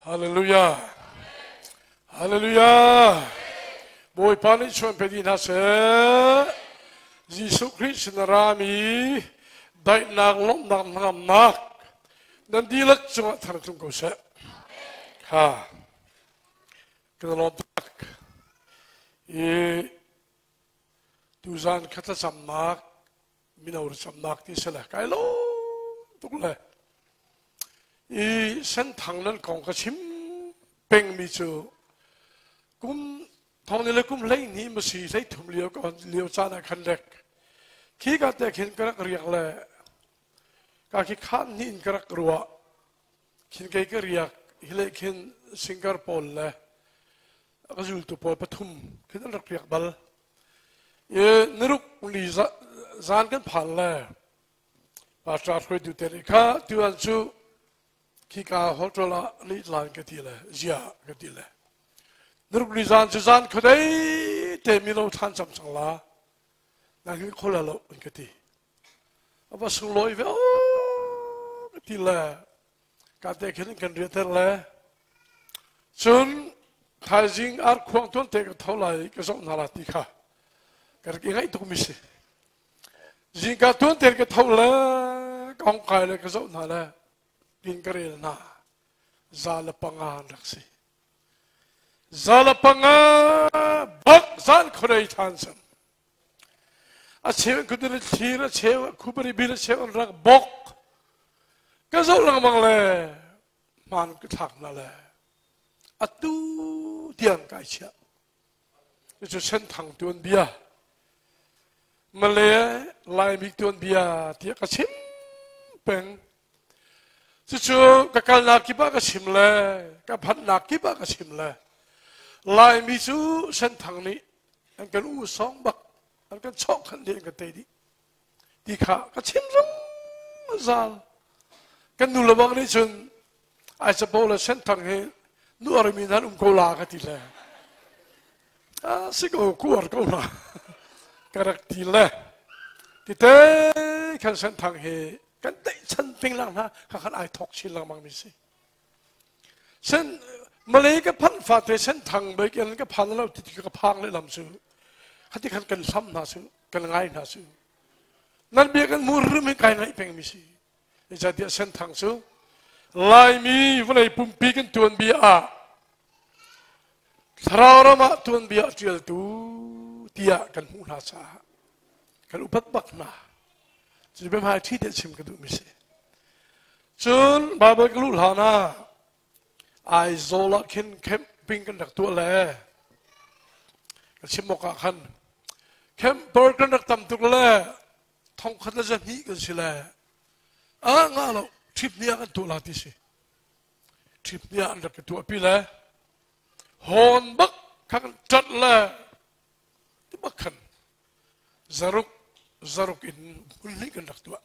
Hallelujah. Hallelujah. Bawipa nih chuan pe dih hna seh. Jesuh Khrih sin a rami daihnak lawmhnak hnangamnak nan dihlak cungah thar tlung ko seh. Ha. Kan lawm tak. I tuzan kha thlacamnak mino camnak ti si le kai lawm tuk le i senthang nan kong ka chim pengmi cu kum thong ni le kum 12 ma si 13 lio ka lio caan ah khan lek khi ka te khin ka rak riak le ka khi khan ni in ka rak ruah khin kei ka riak hile khin singer pawl le ka zultu pawl pathum khin an rak riak bal Niruk li zan kan phan le pastor hruaitu te nih kha tuan cu khika hotel ah nih lan ka ti le zia ka ti le niruk li zan cu zan khuadei te mino thlan cam cang la nang hin khola lo an ka ti ava sunglawi ve ka ti le ka te khin kan riater le cun thaizing ar khuang tuan te ka tho lai ka zoh hna la ti kha ka rak i ngaih tuk mi si zingka tuan te ka tho le ka hong kai le ka zoh hna le tin ka rel hna za le panga an rak si za le panga bak zan khorei than sam A cheu kudin thlir a cheu khubari bil a cheu an rak bok. Ka zoh lengmang le hmaan ka thlak hna le atu tiang kai chiah. Cucu Senthang tuanbia Malay Laimi tuanbia tiah ka chim peng. Cucu ka kalnak kip ah ka chim le ka phanhnak kip ah ka chim le Laimi cu Senthang nih an kan u song bak an kan chawh khan dih an kan tei dih ti kha ka chim zungzal kan nu le bang nih cun ai capo le senthang hi nu armi nan um ko la ka ti le a si ko kuar ko la ka rak ti le ti te khan senthang hi kan teih chan ping lang hna kha khan ai thok chin lengmang mi si Sen Malay ka phanh fate sen thang bik in ka phan lo ti ka phang le lam cu khati khan kan hlam hna su kan ngai hna su nan bia kan mur rim hi kai ngaih peng mi si zeicahtiah sen thang cu Laimi vawlei pumpi kan tuanbia ah thlarau ram ah tuanbia a ṭialtu tiah kan hmuh hna caah kan upat bak hna cu biahmai ṭhi te chim ka duhmi si Cun Baibal ka luh hlan ah Aizawl ah khin camping kan rak tuah le ka chim awk ah khan camper kan rak tam tuk le thongkhat le zahnih kan si le a ngah lo trip ni ah kan tuah la ti si trip ni ah an rak ka tuah pi le hawn bak kha kan ṭat le ti bak khan zaruk zaruk in hmun hnih kan rak tuah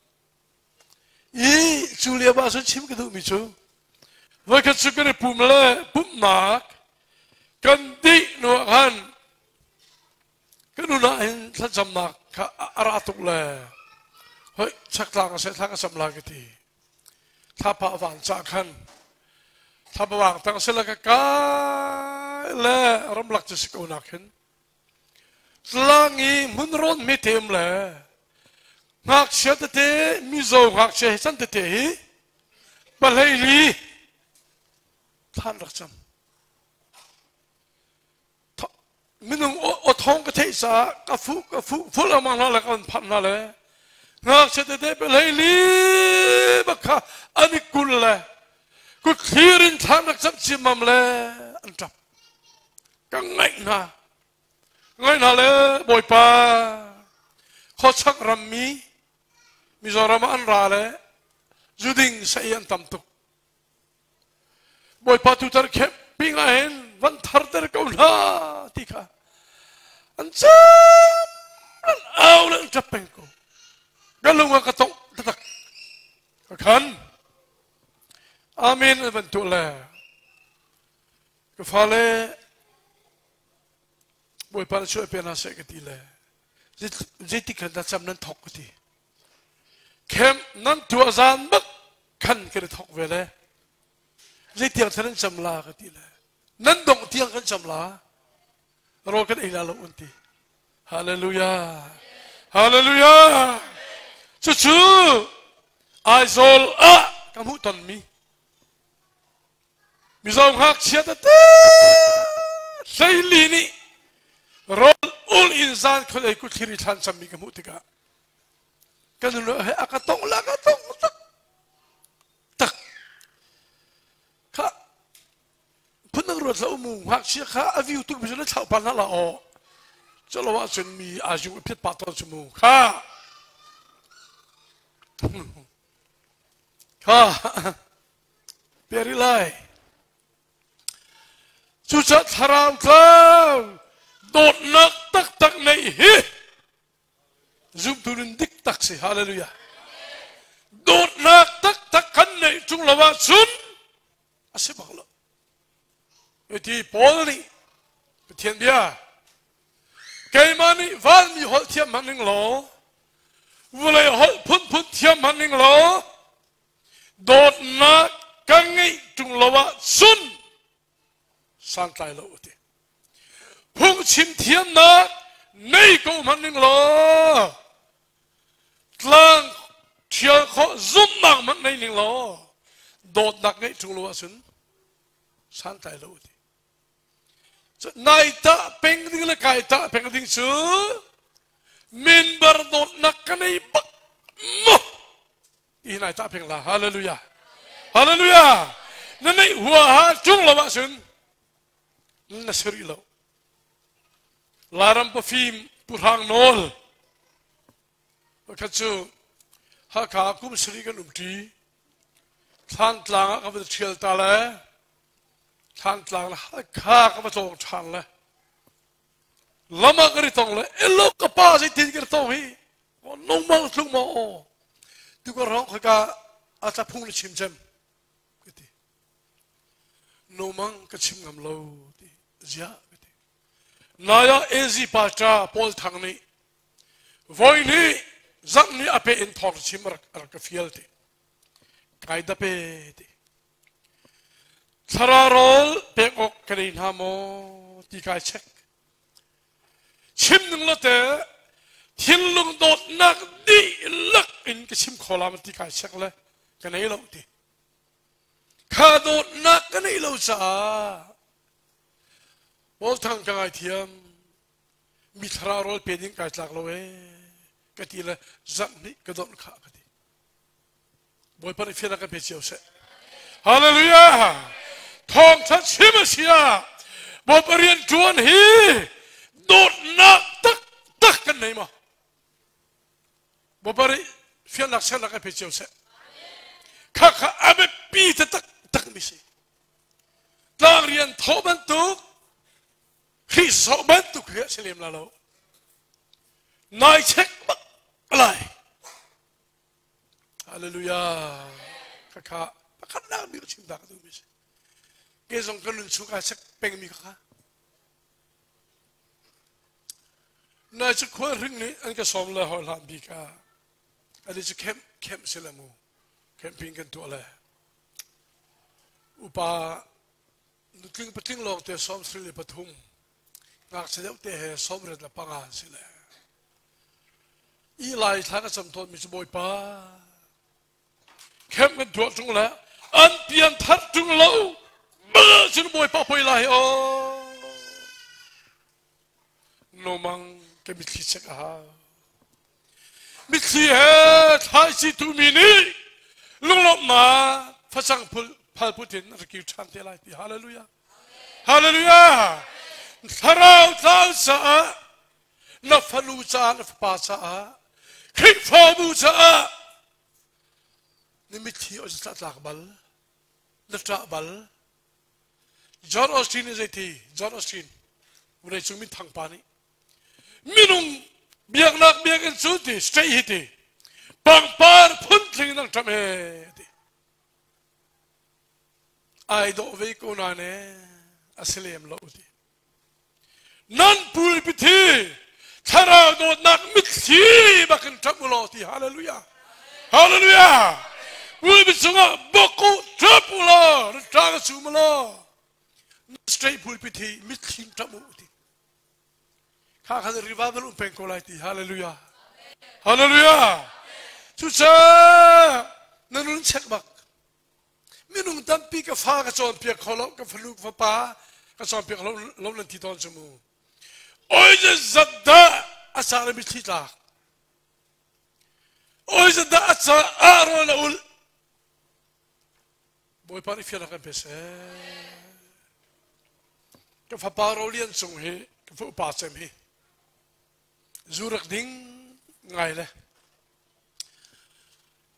I cu lio ah cun chim ka duhmi cu voikhat cu kan i pum le pumhnak kan dih hnu ah khan kan nun ah hin thlacamnak kha a ra tuk le hoi chaktlang a seh thla ka cam lai ka ti thlapa van cah khan thlapa wang tang sila ka kai le ramlak cu si ko nak hin Tlang i hmunrawn hmetem le ngakchia tete mizo ngakchia he can tete hi pahlei li thlan rak cam. Minung aw thawng ka theih caah ka fuh ka fuh fuh lengmang hna le ka van phanh hna le ngakchia tete pahlei li bak kha an i kul le kut thlir in thlan rak cam ciammam le an ṭap. Ka ngaih hna. Ngaih hna le Bawipa khuachak rammi Mizoram ah an ra le zuding sei an tam tuk. Bawipa tutar camping ah hin van tharter ko hna ti kha an cam an au le an ṭap peng ko. Ka lung ah ka tongh taktak. Ka khan. Amen an van tuah le Ka fale Bawipa na chuah pe hna seh ka ti le zeitik khan dah cam nan thok ka ti. Camp nan tuah zan bak khan kan i thok ve le. Zeitiang thlan an cam la ka ti le. Nan dongh tiang kan cam la. Rawl kan ei la lo an ti. Hallelujah. Hallelujah. Cucu Aizawl ah ka hmuh tonmi Mizo ngakchia tete hleili nih rawl ul in zan khol ei kuthliri thlan cammi ka hmuh tikah kan nu he a ka tong la ka tong tak tak kha phundang ruat hlah umu ngakchia kha a view tuk mi cu na thlauh pan hlah la aw calo ahcun mi aa jung a phiat pah tawn cu mu kha kha peri lai cucaah thlarau tlau dawtnak taktak neih hi zumtu nun dik tak si. Hallelujah. Dawtnak taktak kan neih ṭung lo ahcun a si bak lo. Ti Paul nih Pathian bia keimah nih vanmi holh thiam hmanh ning law, vulei holh phunphun thiam hmanh ning law, dawtnak ka ngeih ṭung lo ahcun santlai lo a ti. Phungchim thiamnak nei ko hmanh ning law, tlang ṭhial khawh zumhnak hmanh nei ning law, dawtnak ngeih ṭung lo ahcun santlai lo a ti. Nai tah peng ding le kai tah peng ding cu member dawtnak ka nei bak maw ti nai tah peng la. Hallelujah, hallelujah. Na neih hua ha ṭung lo ahcun na si rih lo. Lairam pafim Pu Hrang Nawl pakhat cu Hakha kum sarih kan umṭi. Thlantlang ah ka va ṭhial ta le Thlantlang le Hakha ka va tlawng ṭhan le lam ah ka ri tong le elo ka pa zeitin ka ri tong hi nongmang tlung maw aw tu ka rong khaka a tla phung na chim cem ka ti. Nomang ka chim ngam lo ti zia ka ti. Naya AZ Pastor Paul Thang nih voi nih zak nih a pe in thawng chim rak rak ka fial ti kai da pe ti. Thlarau rawl pek awk ka nei hna maw ti kai check. Chim ning lo te thinlung dawtnak dihlak in ka chim kho la ti kai check le ka nei lo ti. Kha dawtnak ka neih lo caah Paul Thang ka ngaithiam, mi thlarau rawl pe ding kai tlak lo ee ka ti le zarh hnih ka donh kha ka ti. Bawipa nih fiannak kan pe cio seh. Hallelujah! Thawngtha chim a si ah Bawipa rian ṭuan hi dawtnak taktak kan nei maw? Bawipa nih fiannak sernak kan pe cio seh. Kha kha a biapi taktak mi si. Tlang rian thawh bantuk, Khrih sawh bantuk hi a si lem la lo. Nai chek bak lai. Hallelujah. Khakha pakhatnak bik chim ta ka duhmi si. Ke zong ka nun chung ai chek pengmi kha. Nai cu khual hring nih an ka sawm le hawi hlan bik ah ani cu camp camp si le mu camping kan tuah le upa nutling patling lawng te 73, ngakchia deuh te he 95 an si le i lai thla ka cam tawn mi cu Bawipa, camp kan tuah ṭung le an pian thar ṭung lo bal cun Bawipa poi lai o nomang ka mitthli chek a hau. Mitthli he thlaici tumi nih lunglawmhnak facang phul phal put in a kir ṭhan te lai ti. Hallelujah, hallelujah. Thlarau tlau caah, na fanu caah, na fapa caah, Khrihfabu caah na mitthli a tlak bal, na ṭah bal? John Austin nih zeiti? John Austin vawleicung minthang pa nih minung biaknak biakinn cu ti straight hi ti pangpar phuntling in an ṭam e ti. Ai dawh ve ko na ne a si lem lo ti. Nan pulpit hi thlarau dawtnak mitthli bakin ṭap u law ti. Hallelujah, hallelujah. Pulpit cungah bok u, ṭap u law, na ṭa ka sum u law, na straight pulpit hi mitthli ṭap u ti. Kha kha revival um peng ko lai ti. Hallelujah. Hallelujah. Cucaah na nun check bak. Minung tampi ka fa ka cawnpiak kho lo, ka fanu ka fapa ka cawnpiak lo, lo nan ti tawn cu mu. Oi zat dah a ca le mitthli tlak. Oi zat dah a ca ah rawl na ulh. Bawipa nih fiannak kan pe seh. Ka fapa Rolian Cung hi ka fa upa cem hi zu rak ding ngai le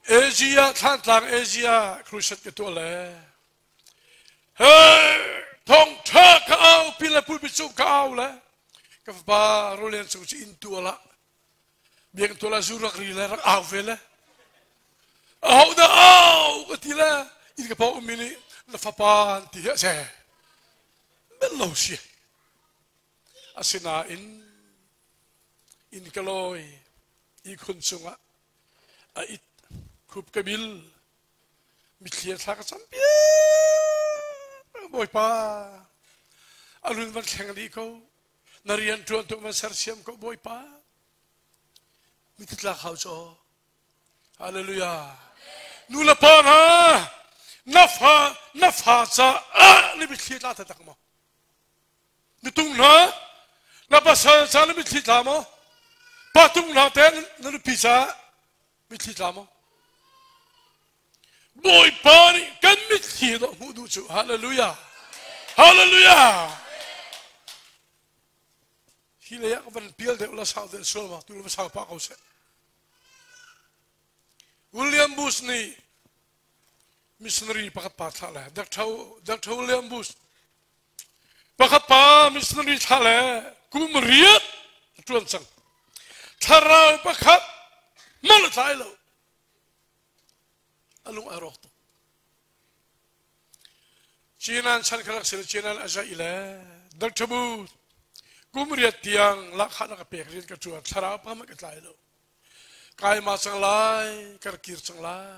Asia Thlantlang Asia crusade ka tuah le hey thong tha ka au pi le pulpit cung ka au le ka fapa Rolian Cung cu inn tual ah biakinn tual ah zu rak ri le rak au ve le aho dah au ka ti le inn ka pa ummi nih na fapa an ti hi a si bel lo si asinain inn ka lawi ihkhun cungah a it khup ka bil mitthli a thla ka cam piak bawipa a lun van thleng dih ko na rian ṭuan tuk van sersiam ko bawipa mittlak hau cu hallelujah nu le pa hna na fa na fa caah na mitthli tla taktak maw na tung hna na pasal ca na mitthli tla maw pa tung hna te na nupi caah mitthli tla maw Bawipa nih kan mitthli dawh hmuh duh cu hallelujah hallelujah hi lei ah ka van pial deuh la sau deuh sual ma tu va sau pah ko seh William Bush nih missionary pakhat pa thlah le Dr. Dr. William Bush pakhat pa missionary thlah le kum riat tuan cang thlarau pakhat mal tlai lo a lung a rawk tuk Chinan chan kha rak si Chinan a zaih le Dr. Booth kum riat tiang lahkhah na ka pek rian ka ṭuan thlarau pa ka tlai lo kai ma cang lai ka kir cang lai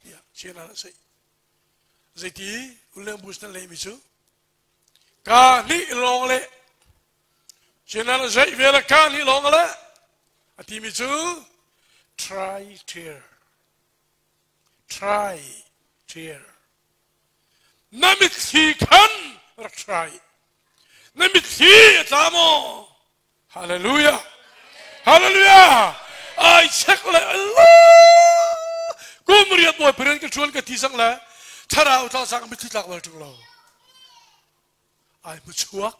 tiah Chinan a saih zeiti William Bush na lehmi cu ka nih lawng le Chinan a zaih ve le ka nih lawng le a timi cu try tear try tear na mitthli khan rak try na mitthli a tla maw hallelujah hallelujah ai check le Allah kum riat bawi paren ka chuan ka ti sang le thlarau tla sang mitthli tlak bal ṭung lo ai mu chuak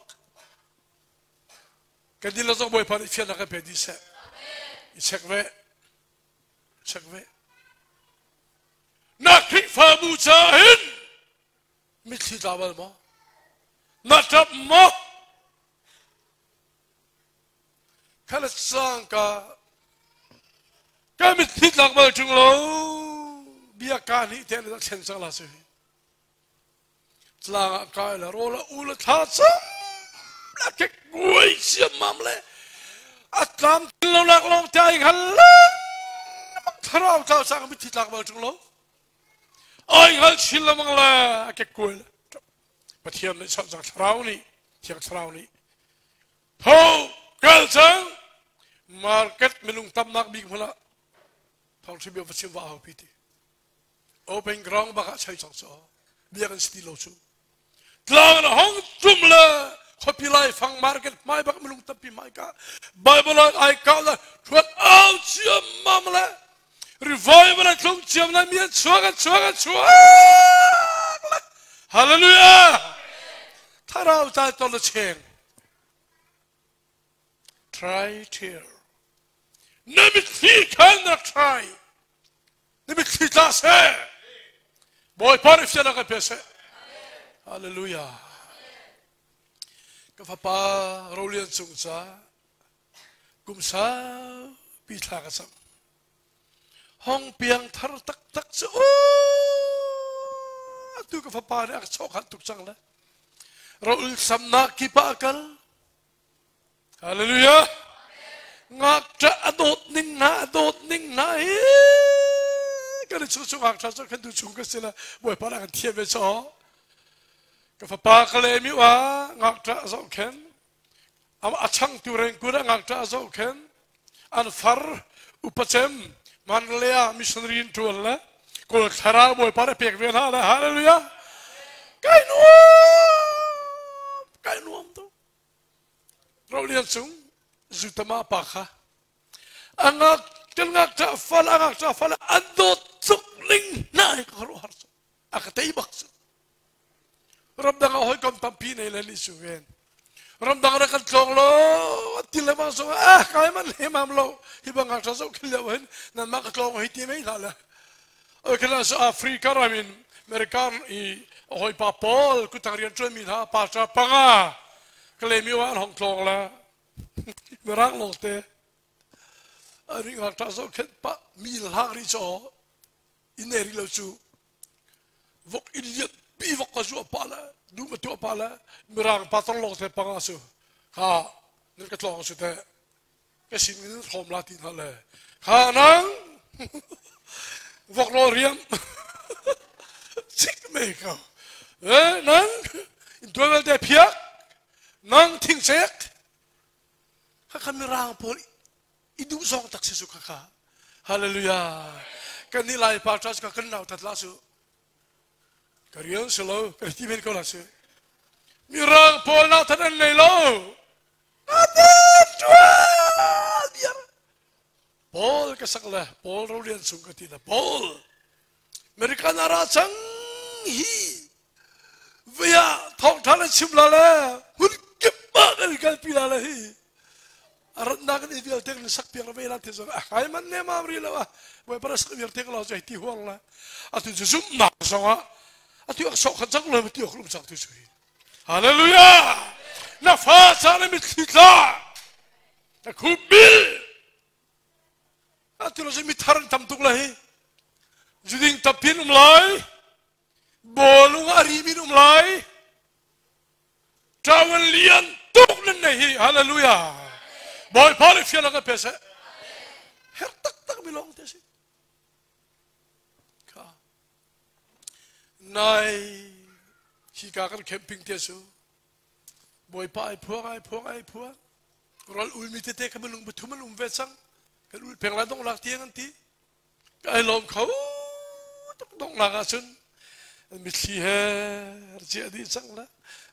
kan din lo zong bawipa nih fiannak kan pe dih seh i check ve check ve na Khrihfabu caah hin mitthli tla bal maw na ṭap maw khala cangka ka mitthli tlak bal ṭung lo bia ka nih te na thlen cang la si tlang ah kai la rawl a u la thla cam la kek guai siam le a tlam lo lak long te ai hal thlarau tlau sang mi thi tlak bal tung lo ai hal chin lamang la a kek kuai la pathian nih chak cang thlarau nih thiang thlarau nih tho kal cang market minung tamnak bik hmun ah thong thim va chim va hau pi ti open ground bak ah chai cang cu biakinn si ti lo cu tlang na hong tum le khuapi lai fang market hmai bak minung tampi hmai ka bible ah ai kau la thuat au chiam mam le revival a thlung chiam la mi an chuak an chuak an chuak le hallelujah thlarau ta to le cheng try tear na mitthli khan rak try Na mitthli tla seh. Bawipa nih fiannak kan pe seh. Hallelujah. Ka fapa Rolian Cung ca kum saupi thla ka cam. Hong piang thar taktak cu atu ka fapa nih a ka chawkhan tuk cang le. Raul samnak kip ah a kal. Hallelujah. Ngakṭah a dawt ning hna, a dawt ning hna hi. Kan chung chung hak tha kan tu chung ka si la Bawipa na kan thiam ve cho. Ka fapa ka le mi wa ngak tra zo khen. A chang tu reng kun ngak tra zo khen. An far upacem Manlea missionary in tuan le kawl thlarau Bawipa na pek ve hna le hallelujah. Kai nuam kai nuam tu. Rolian cung zutama pa kha angak kan ngakṭah fal a ngakṭah fal an dawt tuk ning hna hi ka khuaruahhar cu a ka tei bak cu. Ramdang ah hawikom tampi nei le ni su ven ramdang ra kan tlawng lo ti le bang zong ah kai man le mam lo hi bang ngakṭah zoh khil lio hin nan mah ka tlawng hei ti mei hlah le oi khana su Africa ram in America i hawi pa Paul kutang rian ṭuan mi hna pa cha panga ka le mi wa an hong tlawng la Mirang lawngte a ri ngakṭah zohkhenh pah mi hlang ri caw inn ei ri lo cu vok inn lian pi vok ka zuah pah le nu ka tuah pah le mirang pa tong lawngte panga su kha nan ka tlawng su te ka sin in hrawm la ti hna le kha nang vok rawl riam chik me ko eh nang in tuan vialte phiak nang thing sek Khakha mirang pawl i duh zong tak si su khakha. Hallelujah. Kan nih lai pa church ka kan nau tat la su. Ka rian si lo, ka ti men ko la su. Mirang pawl nau that an nei lo. Paul ka sak le Paul rolian sung ka ti le Paul American ara cang hi via thawngtha na chim la le hun kip ah kan kalpi la le hi aratnak kan i vialte kan sak piak ve la ti zong a kai man ne ma ri lo a voi para sak vialte ka lo chai ti huang la atu cu zumhnak zong ah atu ak sok khan chak lo ti ok lum chak tu chu hi hallelujah na fa sa na mitthli tla na khup bil Atu lo mi thar tam tuk la hi. Zuding tapin um lai. Bawlung a rimin um lai. Ṭawan lian tuk nan nei hi. Hallelujah. Bawipa le fial ka pe seh. Her taktak mi lawng te si. Kha. Nai hi ka kan camping te su. Bawipa ai phuang ai phuang ai phuang. Ral ulmi tete kha minung pathum an um ve cang. Kan ul peng lai donglak tiang an ti. Ka ai lawm kho tuk donglak ahcun mithli he cia dih cang la.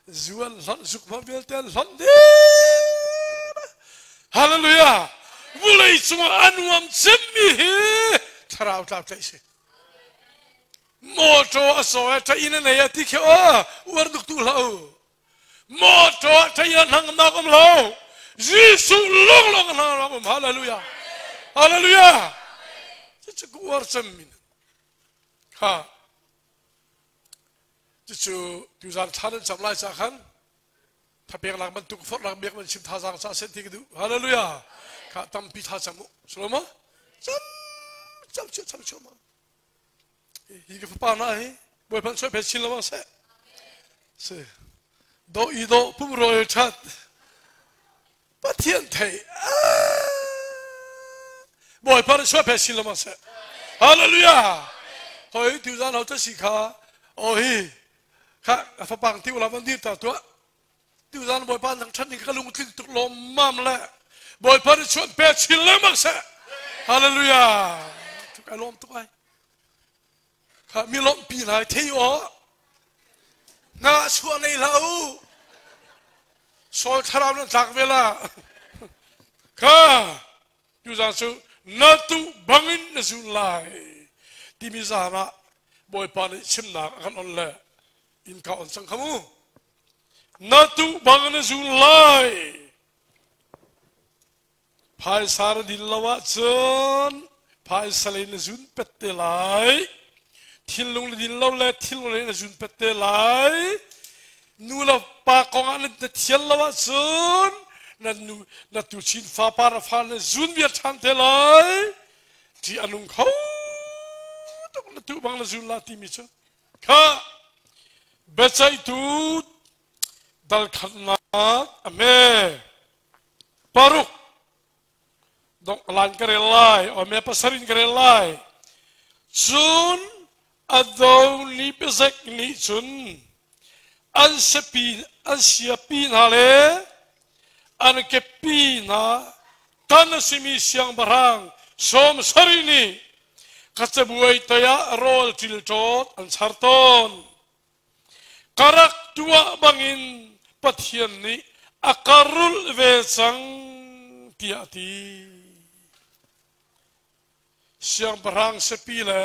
Zu an hlonh zuk ma vialte an hlonh dih. Hallelujah! Vulei cungah a nuam cemmi hi thlarau tlau tlaih si. Mawṭaw a saw e ṭha inn a nei a ti khi aw uar duk tu hlah u. Mawṭaw a ṭha inn a hnangamnak um lo. Jesuh lawnglawng a hnangamnak um. Hallelujah. Hallelujah. Cucu ka uar cem min. Kha. Cucu tuzan thla nan cam lai ca khan thapek lak bantuk forh lak biak man chim thazaang ca sen ti ka duh. Hallelujah. Kha tampi tha cam u. Salomo. Cam cam cam cam cam. Hi ka fapa hna hi Bawipa nih soi chin lo seh. Si. Do i do pum roi that. Pathian thei. Bawipa nih soi chin lo seh. Hallelujah. Hoi tu zan ho ta si kha. O hi. Kha fapang ti ula van dir ta tua. Tu zan Bawipa nang that ning ka lung tling tuk lom mam le. Bawipa nih chuan pe chin lengmang seh. Hallelujah. Tuk ai lawm tuk ai. Kha mi lawmhpi lai thei aw. Na chuah nei hlah u. Saul thlarau nan tlak ve la. Kha tu zan cu na tu bangin na zun lai timi zan ah Bawipa nih chimnak a kan on le in ka on cang kha mu. Na tu bang na zun lai. Phaisa na din lo ahcun phaisa lei na zun pet te lai. Thinlung na din lo le thinlung lei na zun pet te lai. Nu le pa kong ah na thial lo ahcun na nu na tuchin fapa na fa na zun viar ṭhan te lai. Ṭih a nung kho tuk na tu bang na zun la timi cu. Kha biaceihtu dal khatnak a hme. Paruk dong lan ka rel lai ome pasarin ka rel lai. Cun a do ni biazek nih cun an siapi an siapi hna le an kepi hna tan a simi siangpahrang 70 nih ka cabuai toi ah rawl ṭilṭawt an char tawn. Ka rak tuah bangin Pathian nih a ka rulh ve cang tiah a ti. Siangpahrang siapi le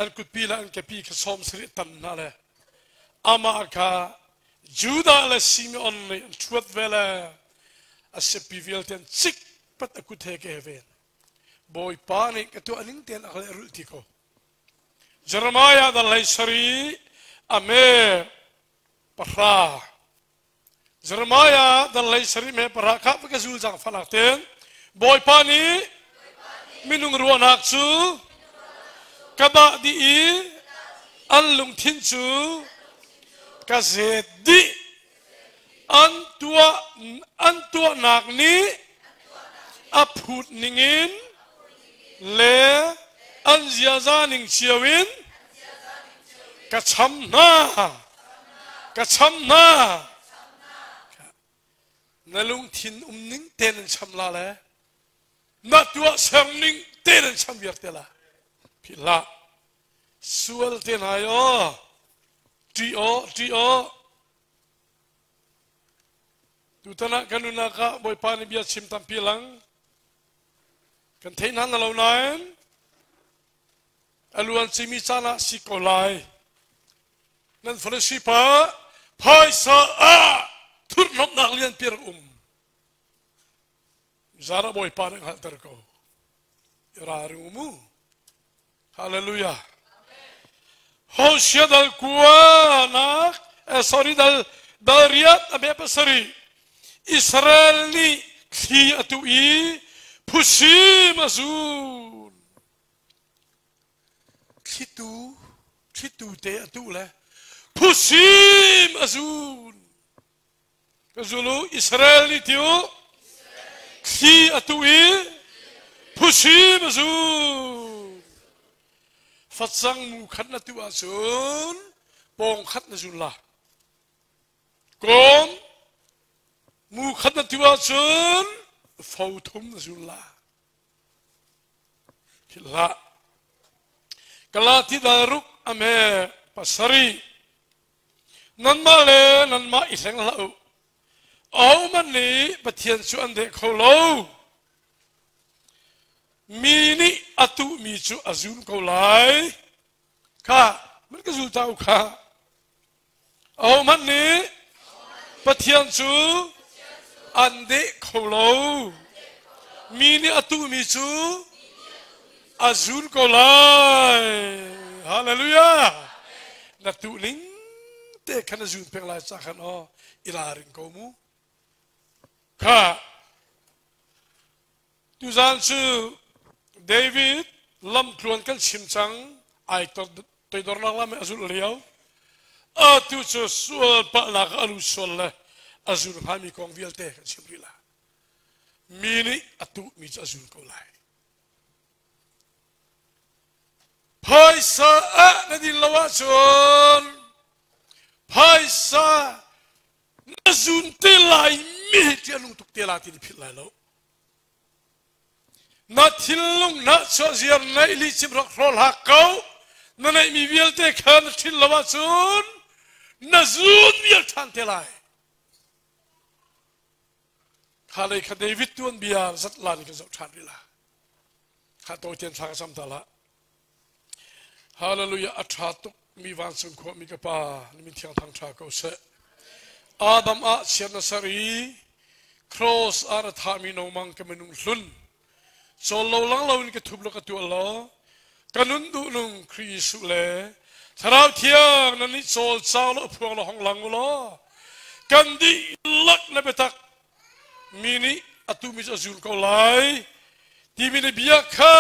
an kutpi le an kepi kha 70 tam hna le amah kha Judah le Simeon nih an ṭhuat ve le a siapi vialte an cik pat a kut he ke he ven. Bawipa nih ka tuah ning tein a ka lehrulh ti ko. Jeremiah dal hlei sari a me 10. Jeremiah dal hlei sari me 10 kha ka zul cang falak ten. Bawipa nih minung ruahnak cu ka dah dih i an lungthin cu ka zet dih. An tuah an tuahnak nih a phut ningin le an ziaza ning cio in ka cham hna ka cham hna. Na lungthin um ning tein an cham la le na tuah ser ning tein an cham viar te la. Philh hlah. Sual te hna aw ṭi aw ṭi aw. Tutan ah kan nunnak ah Bawipa nih bia chim tampi lang kan theih hna na lo nain a luan cimi caan ah si ko lai. Nan Farasi pa phaisa ah thurhnomhnak lianpi rak um. Zara Bawipa nih hngalhter ko. I ralring u mu. Hallelujah. Hosea dal 9 nak sorry dal dal 8 a me 7. Israel nih thli a tuh i phusim a zun. Thlitu thlitu te a tuh le phusim a zun. Ka zulu Israel nih ti u thli a tuh i phusim a zun. Facang mu khat na tuh ahcun pawng khat na zun la. Kawm mu khat na tuh ahcun fo thum na zun la. Philh hlah. Galati dal 6 a me 7. Nanmah le nanmah i hleng hlah u. Ahohmanh nih Pathian cu an deh kho lo. Mi nih a tuhmi cu a zun ko lai. Kha, man ka zul ta u kha. Ahohmanh nih Pathian cu an deh kho lo. Mi nih a tuhmi cu a zun ko lai. Hallelujah. Na tuh ning te khan na zun peng lai ca khan aw i ralring ko mu. Kha tuzan cu David lamtluan kan chim cang ai toidornak lam a zulh lio. Atu cu sual palhnak a lu sual le a zul hngami kong vialte kan chim rih la. Mi nih a tuhmi cu a zul ko lai. Phaisa ah na din lo ahcun phaisa na zun te lai mi ti a lung tuk te la ti na philh lai lo. Na thinlung na chuah ziar neih li chim rak hrawl hak ko. Na neihmi vialte kha na ṭhin lo ahcun na zun vial ṭhan te lai. Kha lei kha David tuanbia zat lan kan zoh ṭhan rih la. Kha tawi thla ka cam ta la. Hallelujah a ṭha tuk mi vancung khua mi ka pa na min thiang thang ṭha ko seh. Adam ah chiat na ser i cross ah na thahmi nomang ka minung hlun cawl lo lang lo in ka thup lo ka tuah law ka nun duh nung Khrih Jesuh le Thlarau Thiang nan nih cawl cang lo phuang lo hong lang u law kan dihlak na biatak mi nih atu mi cu a zul ko lai timi na bia kha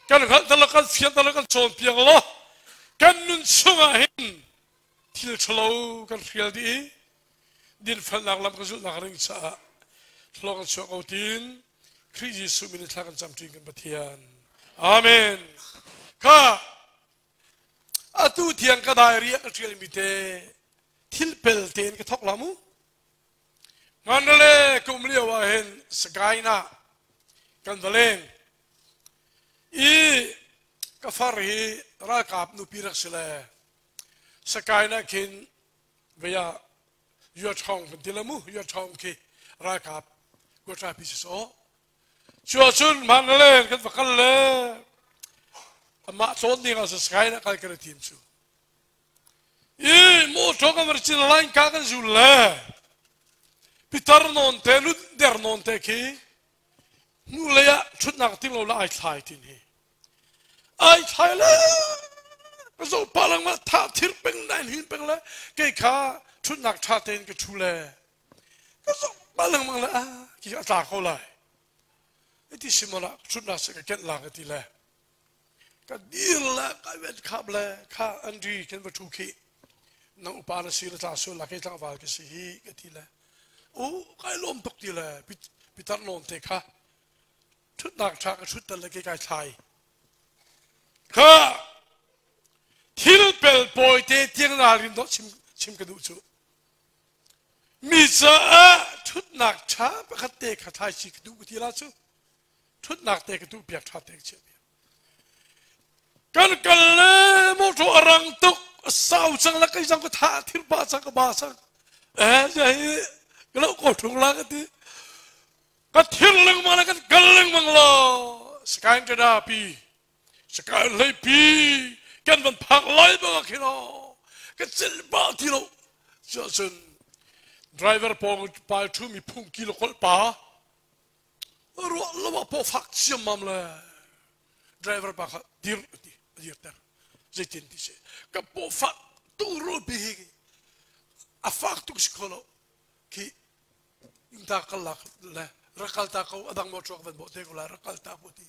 kan hngalh lo kan fian lo kan cawnpiak law kan nun chungah hin thil ṭhalo kan hrial dih i dinfelnak lam kan zulhnak ring caah thlawh kan chuah ko tin Khrih Jesuh min in thla kan cam ṭin kan Pathian. Amen. Kha atu tiang ka diary ah ka ṭialmi te thil pel tein ka thawk la mu. Mandalay kum lio ah hin Sagaing ah kan va leng i ka far hi ralkap nupi rak si le Sagaing ah khin vei ah Yuachong kan ti la mu Yuachong khi ralkap kuaṭapi si sawh. Cu ahcun Mandalay kan va kal le amah tlawn ding ah Sagaing ah kal kan i tim cu. I motor kan var cin line ka kan zul le pitar nawn te lut der nawn te khi hnu lei ah thutnak ting lo la ai thlai tin hi ai thlai le ka zo pa lang ma tha thir peng nai hin peng le kei kha thutnak tha tein ka thu le ka zo pa lang mang le a ki a tla ko lai iti simola thutnak se ka ket la ka ti le Ka dir le ka vet khap le kha Andri kan va ṭhu khi nang upa na si le tla sual la kei tlangval ka si hi ka ti le u kai lawm tuk ti le pitar nawn te kha ṭhutnak ṭha ka ṭhut tel le kei kai thlai kha thil pel pawi te tiang ralrin dawh chim chim ka duh cu mi caah ṭhutnak ṭha pakhat te kha thlai si ka duh ka ti la cu Ṭhutnak te ka duh piak ṭha te ka chiah piak. Kan kal le motor a rang tuk a sau cang la kai zang ka tha thir pa cang ka ba cang. Eh ja hi ka lo ko thung la ka ti. Ka thir lengmang le kan kal lengmang lo. Sakain tada pi sakain hlei pi kan van phak lai bang khin o ka cil ba ti lo. Cun driver pawng pa thu mi phung ki lo kol pa Ruah lo ah paw fak ciammam le driver pa kha dir ti a dirter. Zeitin ti si. Ka paw fak tu rul pi hi a fak tuk si kho lo. Khi ta kal lak le rakal ta ko adang mo truak van bo te ko la rakal ta ko ti.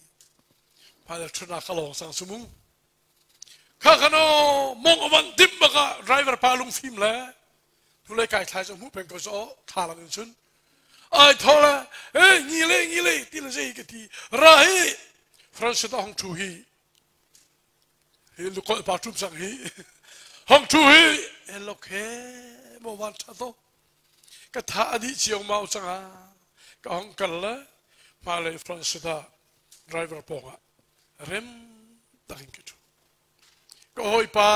Phai thuna ka long sang sumu. Kha khano mong avan dim baka driver pa lung fim le hnulei kai thlai cu hmuh peng ko so thla lang in cun ai tho le hey ngi le ngi le ti le zei ka ti ra hi France ta hong thu hi hi lukol pa tum sang hi hong thu hi hello khe mo wan tha to ka tha adi chiang mau changa ka hong kal le ma le France ta driver pong ah rem takin ka thu Ka hawipa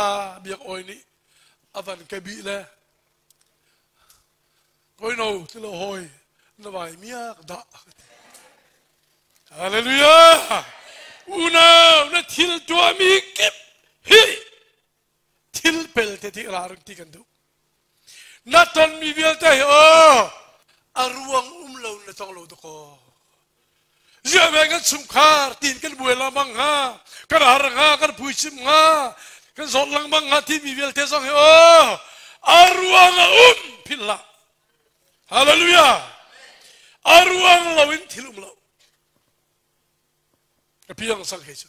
Biak Awi nih a van ka bih le kawino tilo hawi na vai miak dah ka ti. Hallelujah! Unau na thil tuahmi kip hi thil pel te ti ra rung ti kan duh. Na tonmi vialte hi aw a ruang um lo na tong lo dakaw. Ziah ve kan chungkhar tiin kan buai lengmang hnga, kan har hnga, kan phuichim hnga, kan zawt lengmang hnga timi vialte zong hi aw a ruang a um philh hlah. Hallelujah! A ruang lo in thil um lo. Ka piang sang he cu.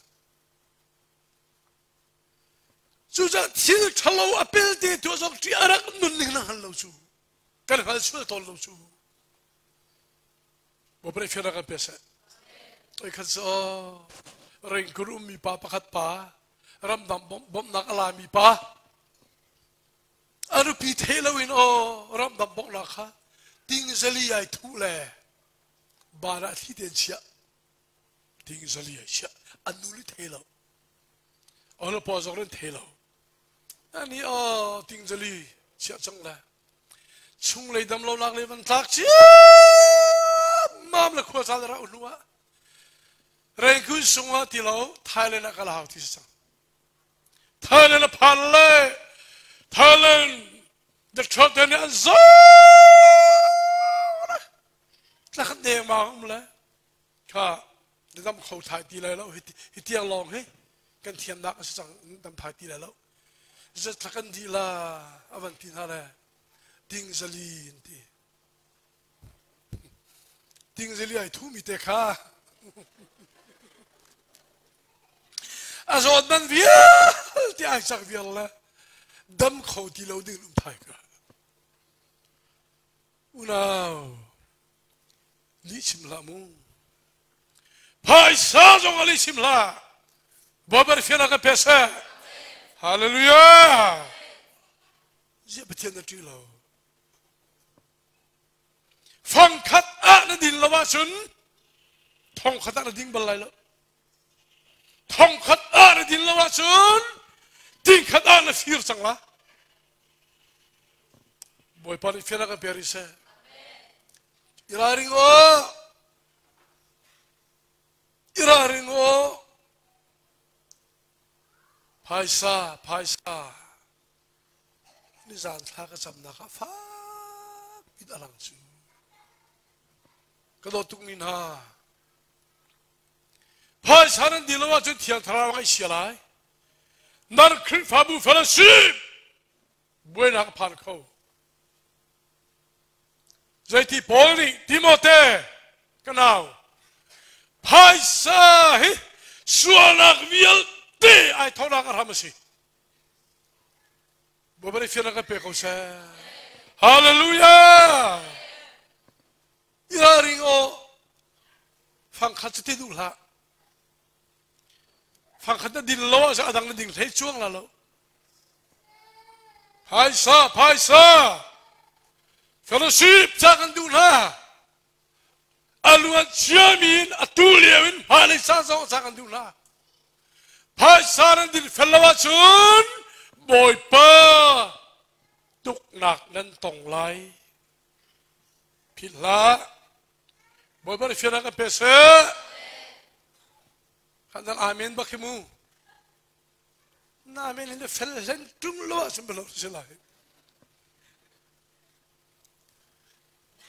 Cucaah thil ṭhalo a pelte tuah zong ṭih a rak nunning na hngal lo cu. Kan hngal sual tawn lo cu. Bawipa nih fiannak kan pe seh. Oi khat cu ringkur ummi pa pakhat pa ramdang bawmhnak a lami pa a nupi thei loin aw ramdang bawmhnak kha ting zali ai thuh le ban ah thli tein chiah ting zali ai chiah an nu li thei lo Olo paw zong nan thei lo. Ani aw tingjali chiah cang le chunglei dam lo nak le van tlak mam le khua caan ra hnu ah Rengkun sung ah ti lo Thailand ah kal hau ti si cang. Thailand a phan le Thailand doctor te nih an zaw tlak deng ma um le kha na dam kho thai ti lai lo hi tiang lawng hi kan thiamnak a si cang dam thai ti lai lo zat thla kan dih la a van ti hna le ding zali an ti ding zali ai thu mi te kha a zawt man vialte ai cak vial le dam kho ti lo ding um thai ka unau Lihchim hlah mu. Phaisa zong ah lihchim hlah. Bawipa nih fiannak kan pe seh. Hallelujah. Ziah Pathian na ṭih lo. Fangkhat ah na din lo ahcun thongkhat ah na ding bal lai lo. Thongkhat ah na din lo ahcun tingkhat ah na fir cang la. Bawipa nih fiannak kan pe rih seh. I ralring aw. I ralring aw. Phaisa, phaisa. Nizan thla ka camnak ah fak in a lang cu. Ka dawt tukmi hna. Phaisa nan dil lo ahcun Thiang Thlarau ngaih sia lai. Nan Khrihfabu fellowship buainak a phan kho. Zeiti Paul nih Timote ka nau phaisa hi sualnak vialte ai thawknak a hram a si. Bawipa nih fiannak kan pe ko seh. Hallelujah! I ralring aw fangkhat cu ti duh hlah. Fangkhat na din lo ahcun a dang na ding hlei cuang la lo. Phaisa, phaisa! Fellowship ca kan duh hna. A luan ciami in a tu lio in hmailei caan zong ca kan duh hna. Phaisa nan din fel lo ahcun Bawipa tuknak nan tong lai. Philh hlah. Bawipa nih fiannak kan pe seh. Kan dan amen bak hi mu. Na amen hin fel hlen tung lo ahcun belo si lai.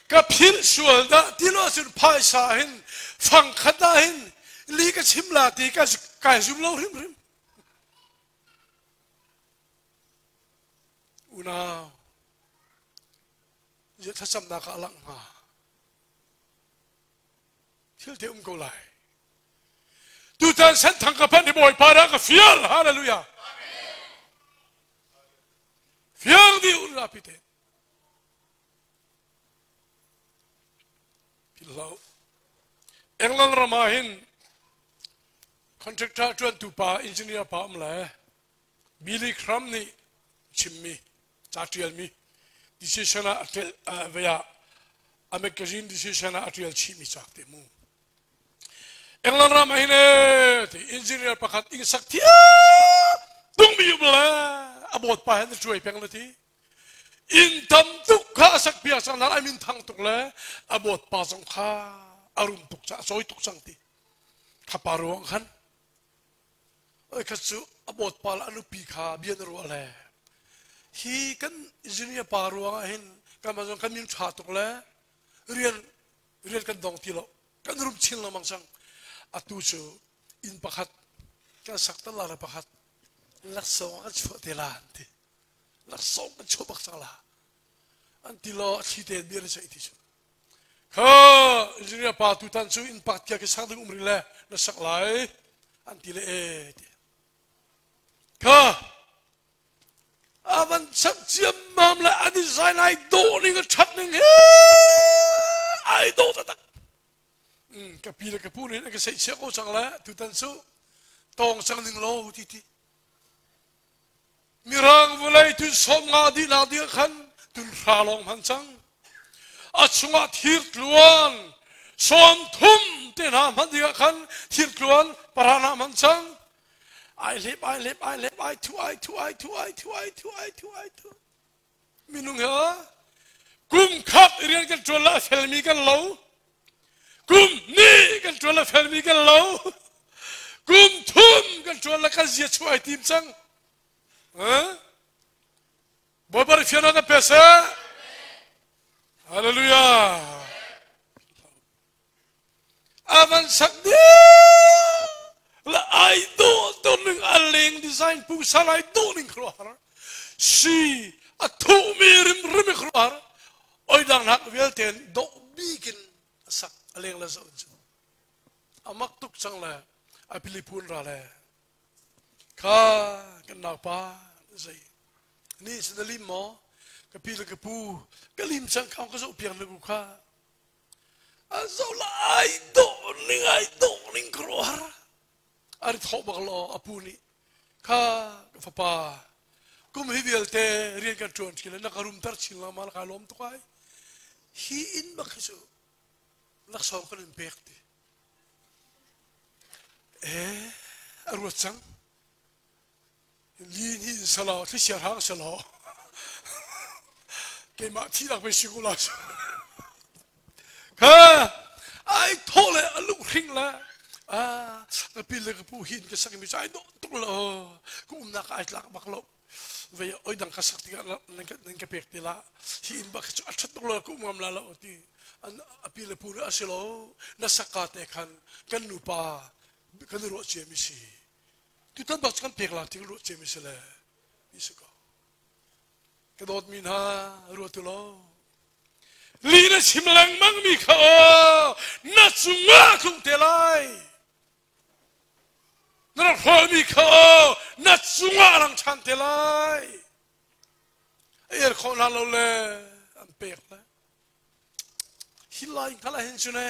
Ka philh sual dah ti lo ahcun phaisa hin fangkhat ah hin li ka chim la ti ka kai zum lo hrimhrim. Unau, ziah thlacamnak ah a langh hnga? Thil te um ko lai. Tutan senthang ka phanh hi Bawipa dah ka fial. Hallelujah. Fiang dih un rapi te. Philhlo. England ram ah hin contractor ṭuantu pa engineer pa um le Billy Graham nih chimmi ca ṭialmi decision ah a ṭial vei ah a magazine decision ah a ṭial chihmi cak te mu. England ram ah hin ee ti engineer pakhat inn sak thiam tungmi um le a bawt pa hen a cuai peng le ti inn tam tuk kha a sak piak cang nain a min thang tuk le a bawt pa zong kha a rum tuk ca a cawi tuk cang ti kha pa ruang khan oi kha cu a bawt pa le a nupi kha bia na ruah le hi kan engineer pa ruang ah hin kan zong kan min tha tuk le rian rian kan dong ti lo kan rum chin lengmang cang atu cu inn pakhat kan sak tal la pakhat laksawng kan chuah te la an ti laksawng kan chuah bak cang la an ti lo a thli te bia na ceih ti cu kha engineer pa tutan cu inn pakhat kia ki sak ding um rih le na sak lai an ti le e ti kha A van sak ciammam le a design ai dawh ning a ṭhat ning he ai dawh taktak. Ka pi le ka pu nih an ka seihchiah ko cang le tutan cu tawng cang ning law ti ti. Mirang vawlei tun sawm nga dihnak ding ah khan tun hra lawng hman cang. A chungah thir tluan 30 te hna hman ding ah khan thir tluan para hna hman cang. Ai hlep, ai hlep, ai hlep, ai thu, ai thu, ai thu, ai thu, ai thu, ai thu, ai thu. Minung he kum khat rian kan ṭuan la felmi kan lo. Kum ni kan ṭuan la felmi kan lo. Kum thum kan ṭuan la kan zia chu ai tim cang. Bawipa nih fiannak kan pe seh. Hallelujah. A van sak dih la ai dawh dawh ning a leng design pungsan ai dawh ning khuaruahhar si a thuhmi rimrim i khuaruahhar oi dang nak vialte in dawh bik in a sak a leng le zoh in cu a mak tuk cang le a pili phun ra le kha kan naupa zei ni sin na lim maw ka pi le ka pu ka lim cang kha ka zoh piak na ku kha A zoh la ai dawh ning ai dawh ning khuaruahhar. A ri thawh bak lo a pu nih kha ka fapa kum hi vialte rian kan ṭuan ṭi le na ka rumter chin lengmang kai lawm tuk ai. Hi inn bak hi cu laksawng kan in pek ti. Eh, a ruat cang. Lin hi in selaw, thlichia hrang selaw. Keimah thihnak pei si ko la. Kha ai thawh le a lung hring le ah ka pi le ka pu hin ka sak mi cu ai dawh tuk lo ka umnak ai tlak bak lo vei oi dang ka sak tikah nan ka nan ka pek te la hi inn bak cu a ṭhat tuk lo ka um ngam la lo ti an a pi le pu nih a si lo na sak ka te khan kan nupa kan i ruah cia mi si tutan bak cu kan pek la ti kan ruah cia mi si le ti si ko ka dawtmi hna ruat u law li na chim lengmang mi kha aw na cungah tlung te lai na rak hrawlmi kha aw na cungah rang ṭhan te lai a er khawh hna lo le an pek le hi lai hngal ah hin cu ne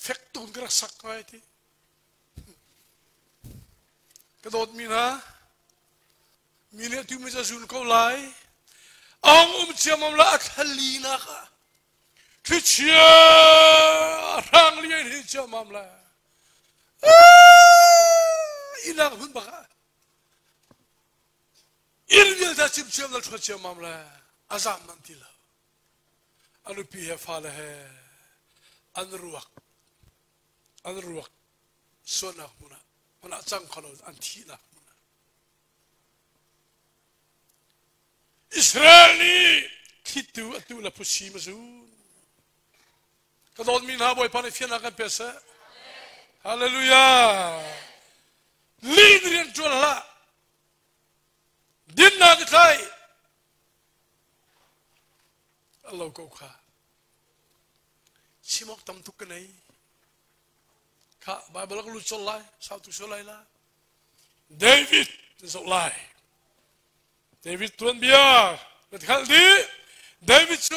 fek tun ka rak sak ngai ti Ka dawtmi hna, mi nih tu mi ca zun ko lai. Ong um ciammam la a thlalinak ah thlichia hrang lian hi ciammam la. Inak hun bak ah inn vialte chim ciam la ṭhuat ciammam la a zam man ti lo. A nupi he fale he an ruak an ruak sualnak hmun ah hmun ah cang kho lo an thihnak hmun ah Israel nih thlitu atu le phusi ma zun ka dawtmi hna Bawipa nih fiannak kan pe seh. Hallelujah. Lin rian ṭuan hlah, dinnak i thlai a lo ko kha. Chim awk tam tuk ka nei. Kha Bible ka lut colh lai, sau tu sual lai la. David na zoh lai. David tuanbia na hngalh dih. David cu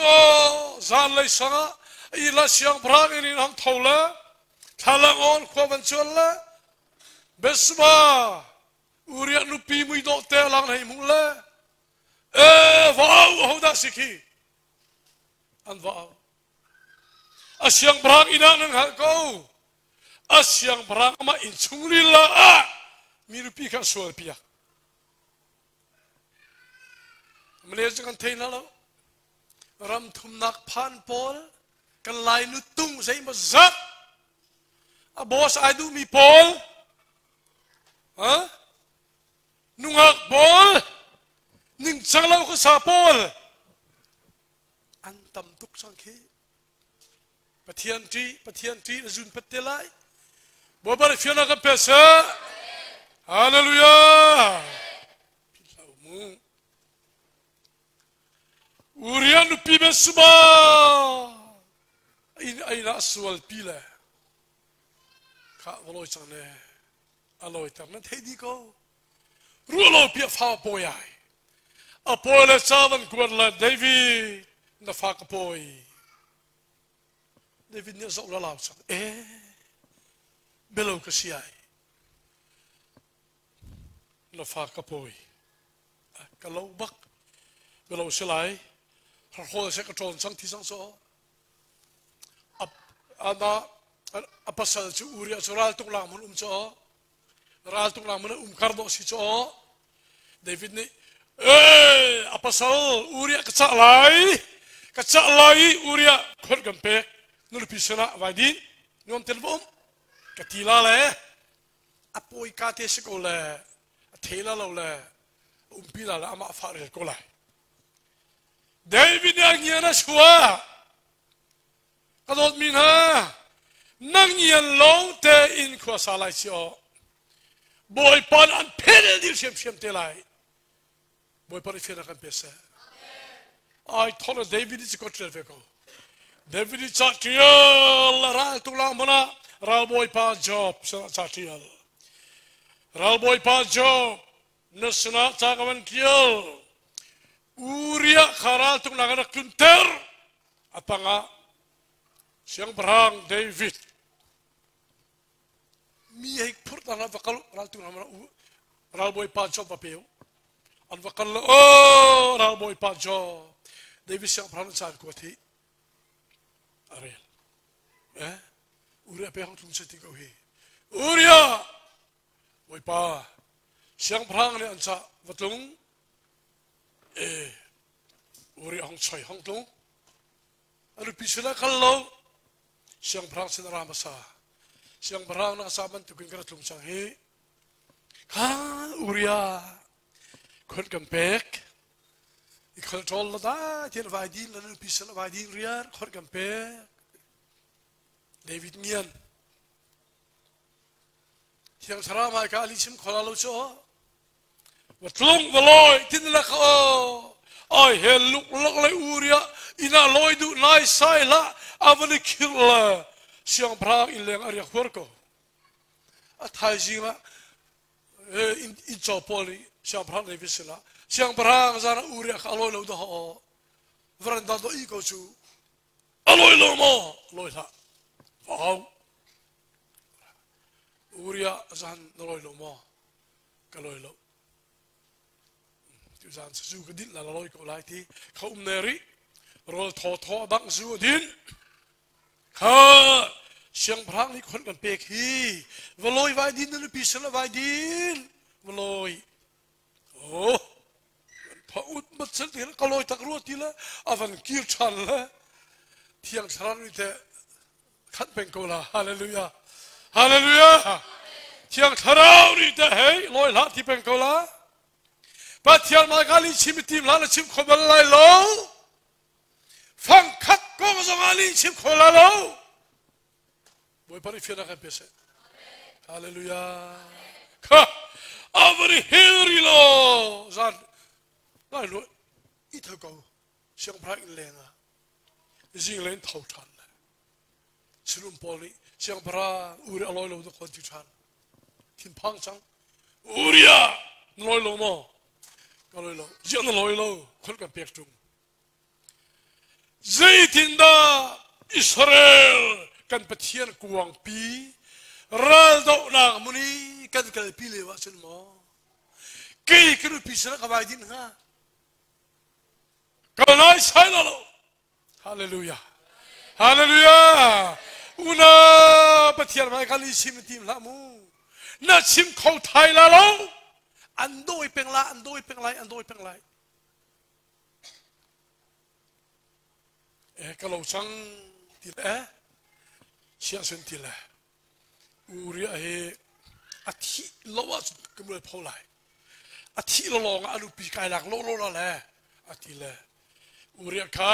zanlei sang ah ila siangpahrang in in hang tho le thlalang on khua van chuan le Bethsheba Uriah nupi muidawh te lang hei hmuh le e vau hodah si khi an va au. A siangpahrang inn ah nan hngalh ko. A siangpahrang amah inn chung lila ah mi nupi kha a sual piak. Malay cu kan thei hna lo. Ram thumnak phan pawl kan lai nu tung zeimaw zat a boss ai duhmi pawl ha nungak pawl ningcang lo khuasa pawl an tam tuk cang khi. Pathian ṭih, Pathian ṭih na zun pat te lai. Bawipa nih fiannak kan pe seh. Hallelujah. Philh hlah u mu. Uriah nupi Bathsheba in ai ah sual pi le kha va lawi cang ne a lawiter nan theih dih ko. Ruah lo piah fa pawi ai. A pawi le ca van kuat le David na fa ka pawi. David nih a zoh la lau cang. Eh, belo ka si ai. Na fa ka pawi. Ka lo bak. Belo si lai. Harhawl se ka ṭawn cang thi cang so. Ana a pasal cu Uriah cu ral tuk lang mun um cu raltuknak hmun ah umkar dawh si cu aw. David nih ee a pasal Uriah ka cah lai ka cah lai i Uriah khor kan pek nupi sinah vai din nuam ten va um ka ti la le a pawi ka te si ko le a the la lo le umpi la le amah fa rel ko lai. David nih a ngian a chuah. Ka dawtmi hna, nang ngian lawng tein khua sa lai si aw. Bawipa nih an phen dih hriamhriam te lai. Bawipa nih fiannak kan pe seh. Ai thawt le David nih cikot ṭial ve ko. David nih ca ṭial ral tuk lang hmanh ah ralbawipa Job sinah ca ṭial. Ralbawipa Job na sinah ca ka van ṭial. Uriah kha raltuknak a rak tlunter. A tangah Siangpahrang David. Mi hei phurh ta va kal raltu hna ralbawi pa job va peu. An va kal o ralbawi pa job. David siangpahrang caan kuat hi a rel. Eh Uriah pe hong tlung se ti ko hi. Uriah Bawipa siangpahrang nih an cah va tlung e Uriah hong choi hong tlung. A nupi sinah kal lo siangpahrang sin a ra hmasa. Siangpahrang na sa bantukin ka ra tlung cang hi. Kha Uriah khon kan pek. I kholṭawl la da tian vai din la nupi sin vai din riar khon kan pek. David Ngian Thiang Thlarau hmaika ali chim khola lo cu va tlung va loi tin la kha ai he luk lak le uria ina loi du nai sai la avani khir la siangpahrang in leng ariak huar ko a thaizing ah in in chaw pawl nih siangpahrang David sinah siangpahrang zan ah uria kha a loi lo dah aw varanda do i ko cu a loi lo maw loi hlah vau Uria zan na loi lo maw ka loi lo tu zan zu ka din la loi ko lai ti kha um ne ri rol thaw thaw dang zu din kha siangpahrang nih khon kan pek hi va loi vai din na nupi sal vai din va loi oh pha ut mat sel ti ka loi tak ru ti la avan kir than le thiang thlarau ni te khat peng ko la hallelujah hallelujah thiang thlarau nih te hei loi hlah ti peng ko la pathian mai ka li chim tim la na chim kho bal lai lo fang khat kong zong ah li chim kho la lo Bawipa nih fiannak kan pe seh. Hallelujah. Kha avani hil lo zan lai lo i tho ko siangpahrang inn leng ah zing len tho than le sinum pawl nih siangpahrang uri a loi lo na khon ti than thinphang cang uria na loi lo maw ka loi lo ziah na loi lo khon kan pek tung Zeitindah Israel kan Pathian kuangpi raldohnak hmun i kan kalpi lio ahcun maw kei ka nupi sinah ka vai din hnga? Ka naisai lo lo. Hallelujah. Hallelujah. Una Pathian hmai kha li chim tim hlah mu. Na chim kho thai la lo. An dawi peng la, an dawi peng lai, an dawi peng lai. Eh, ka lo cang ti le eh chia sun ti le Uriah hi a thih lo ahcun ka mual pho lai a thih lo lawng ah a nupi kai lak lo lo la le a ti le Uriah kha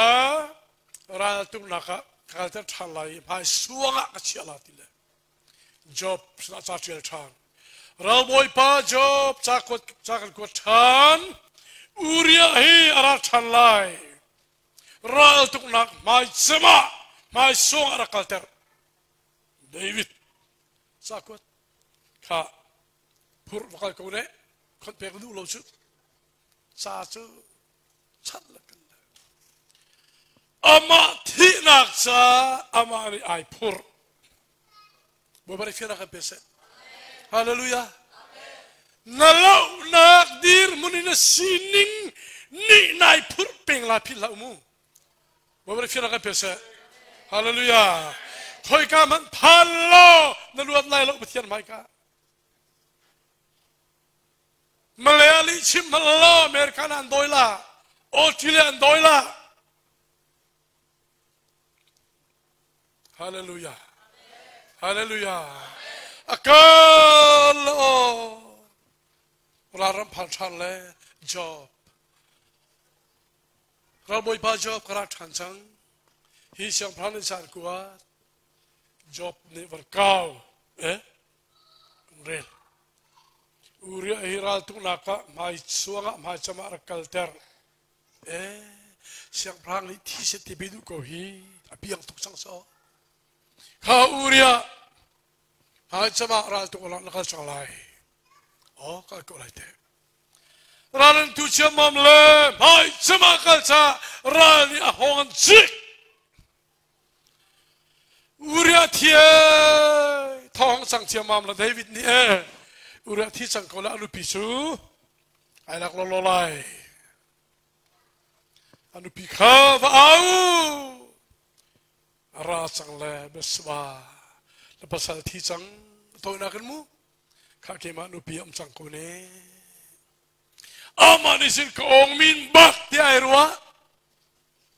raltuknak ah ka kalter ṭhan lai i hmai suang ah ka chiah la ti le Job sinah ca ṭial ṭhan. Ralbawipa Job ca kuat ca kan kuat ṭhan. Uriah hi a ra ṭhan lai. Raltuknak hmai cem ah hmai sung a rak kalter. David ca kuat kha phur va kal ko ne khon pek duh lo cu ca cu chat le kan le amah thihnak ca amah nih ai phurh Bawipa nih fiannak kan pe seh Hallelujah na lohnak dirhmun in na sining nih nai phurh peng lai philh hlah mu Bawipa nih fiannak kan pe seh Hallelujah khoika hmanh phan law na luat lai lo Pathian hmaika Malayali chim hmanh law American an dawi la Australia an dawi la Hallelujah Hallelujah akal o ram phal than le job ralbawipa job ka ra than cang hi siangpahrang nih caan kuat job nih var kau eh rel. Uriah hi raltuknak ah hmai suangah hmaicam ah rak kalter. Eh, siangpahrang nih thi set ti duh ko hi a piang tuk cang so. Kha Uriah hmaicam ah raltuk ah na kal cang lai. Oh, kal ko lai te. Ral an tu ciammam le hmaicam ah kal ca ral nih a hawng an cik. Uriah thi Thawng cang ciammam la David nih e Uriah thi cang ko la a nupi cu ai lak lawlaw lai. A nupi kha va au. A ra cang le Bathsheba na pasal thi cang tawinak in mu kha keimah nupi am cang ko ne. Amah nih sin ka ong min bak ti ai ruah.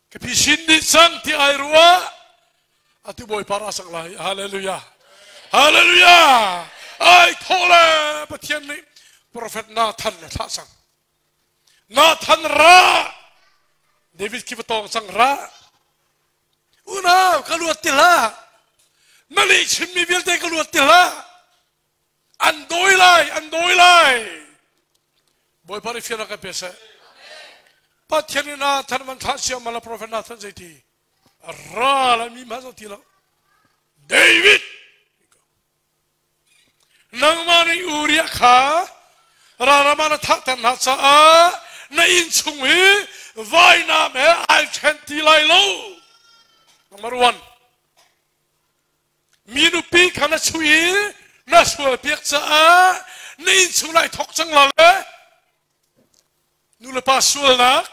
Ka phisin dih cang ti ai ruah. Atu Bawipa ra sang lai. Hallelujah. Hallelujah. Ai thawh le Pathian nih prophet Nathan a thlah cang. Nathan ra. David khi va tawng cang ra. Unau ka luat ti hlah. Na lih chimmi vialte ka luat ti hlah. An dawi lai, an dawi lai. Bawipa nih fian kan pe seh. Pathian nih Nathan van thlah sia mala prophet Nathan zeiti ra la mi ma zo ti lo. David nangmah nih Uriah kha ralram ah na thahter hna caah na inn chung hi vainam he ai ṭhen ti lai lo. Number one. Mi nupi kha na chuih i na sualpiak caah na innchung lai thawk cang la le nu le pa sualnak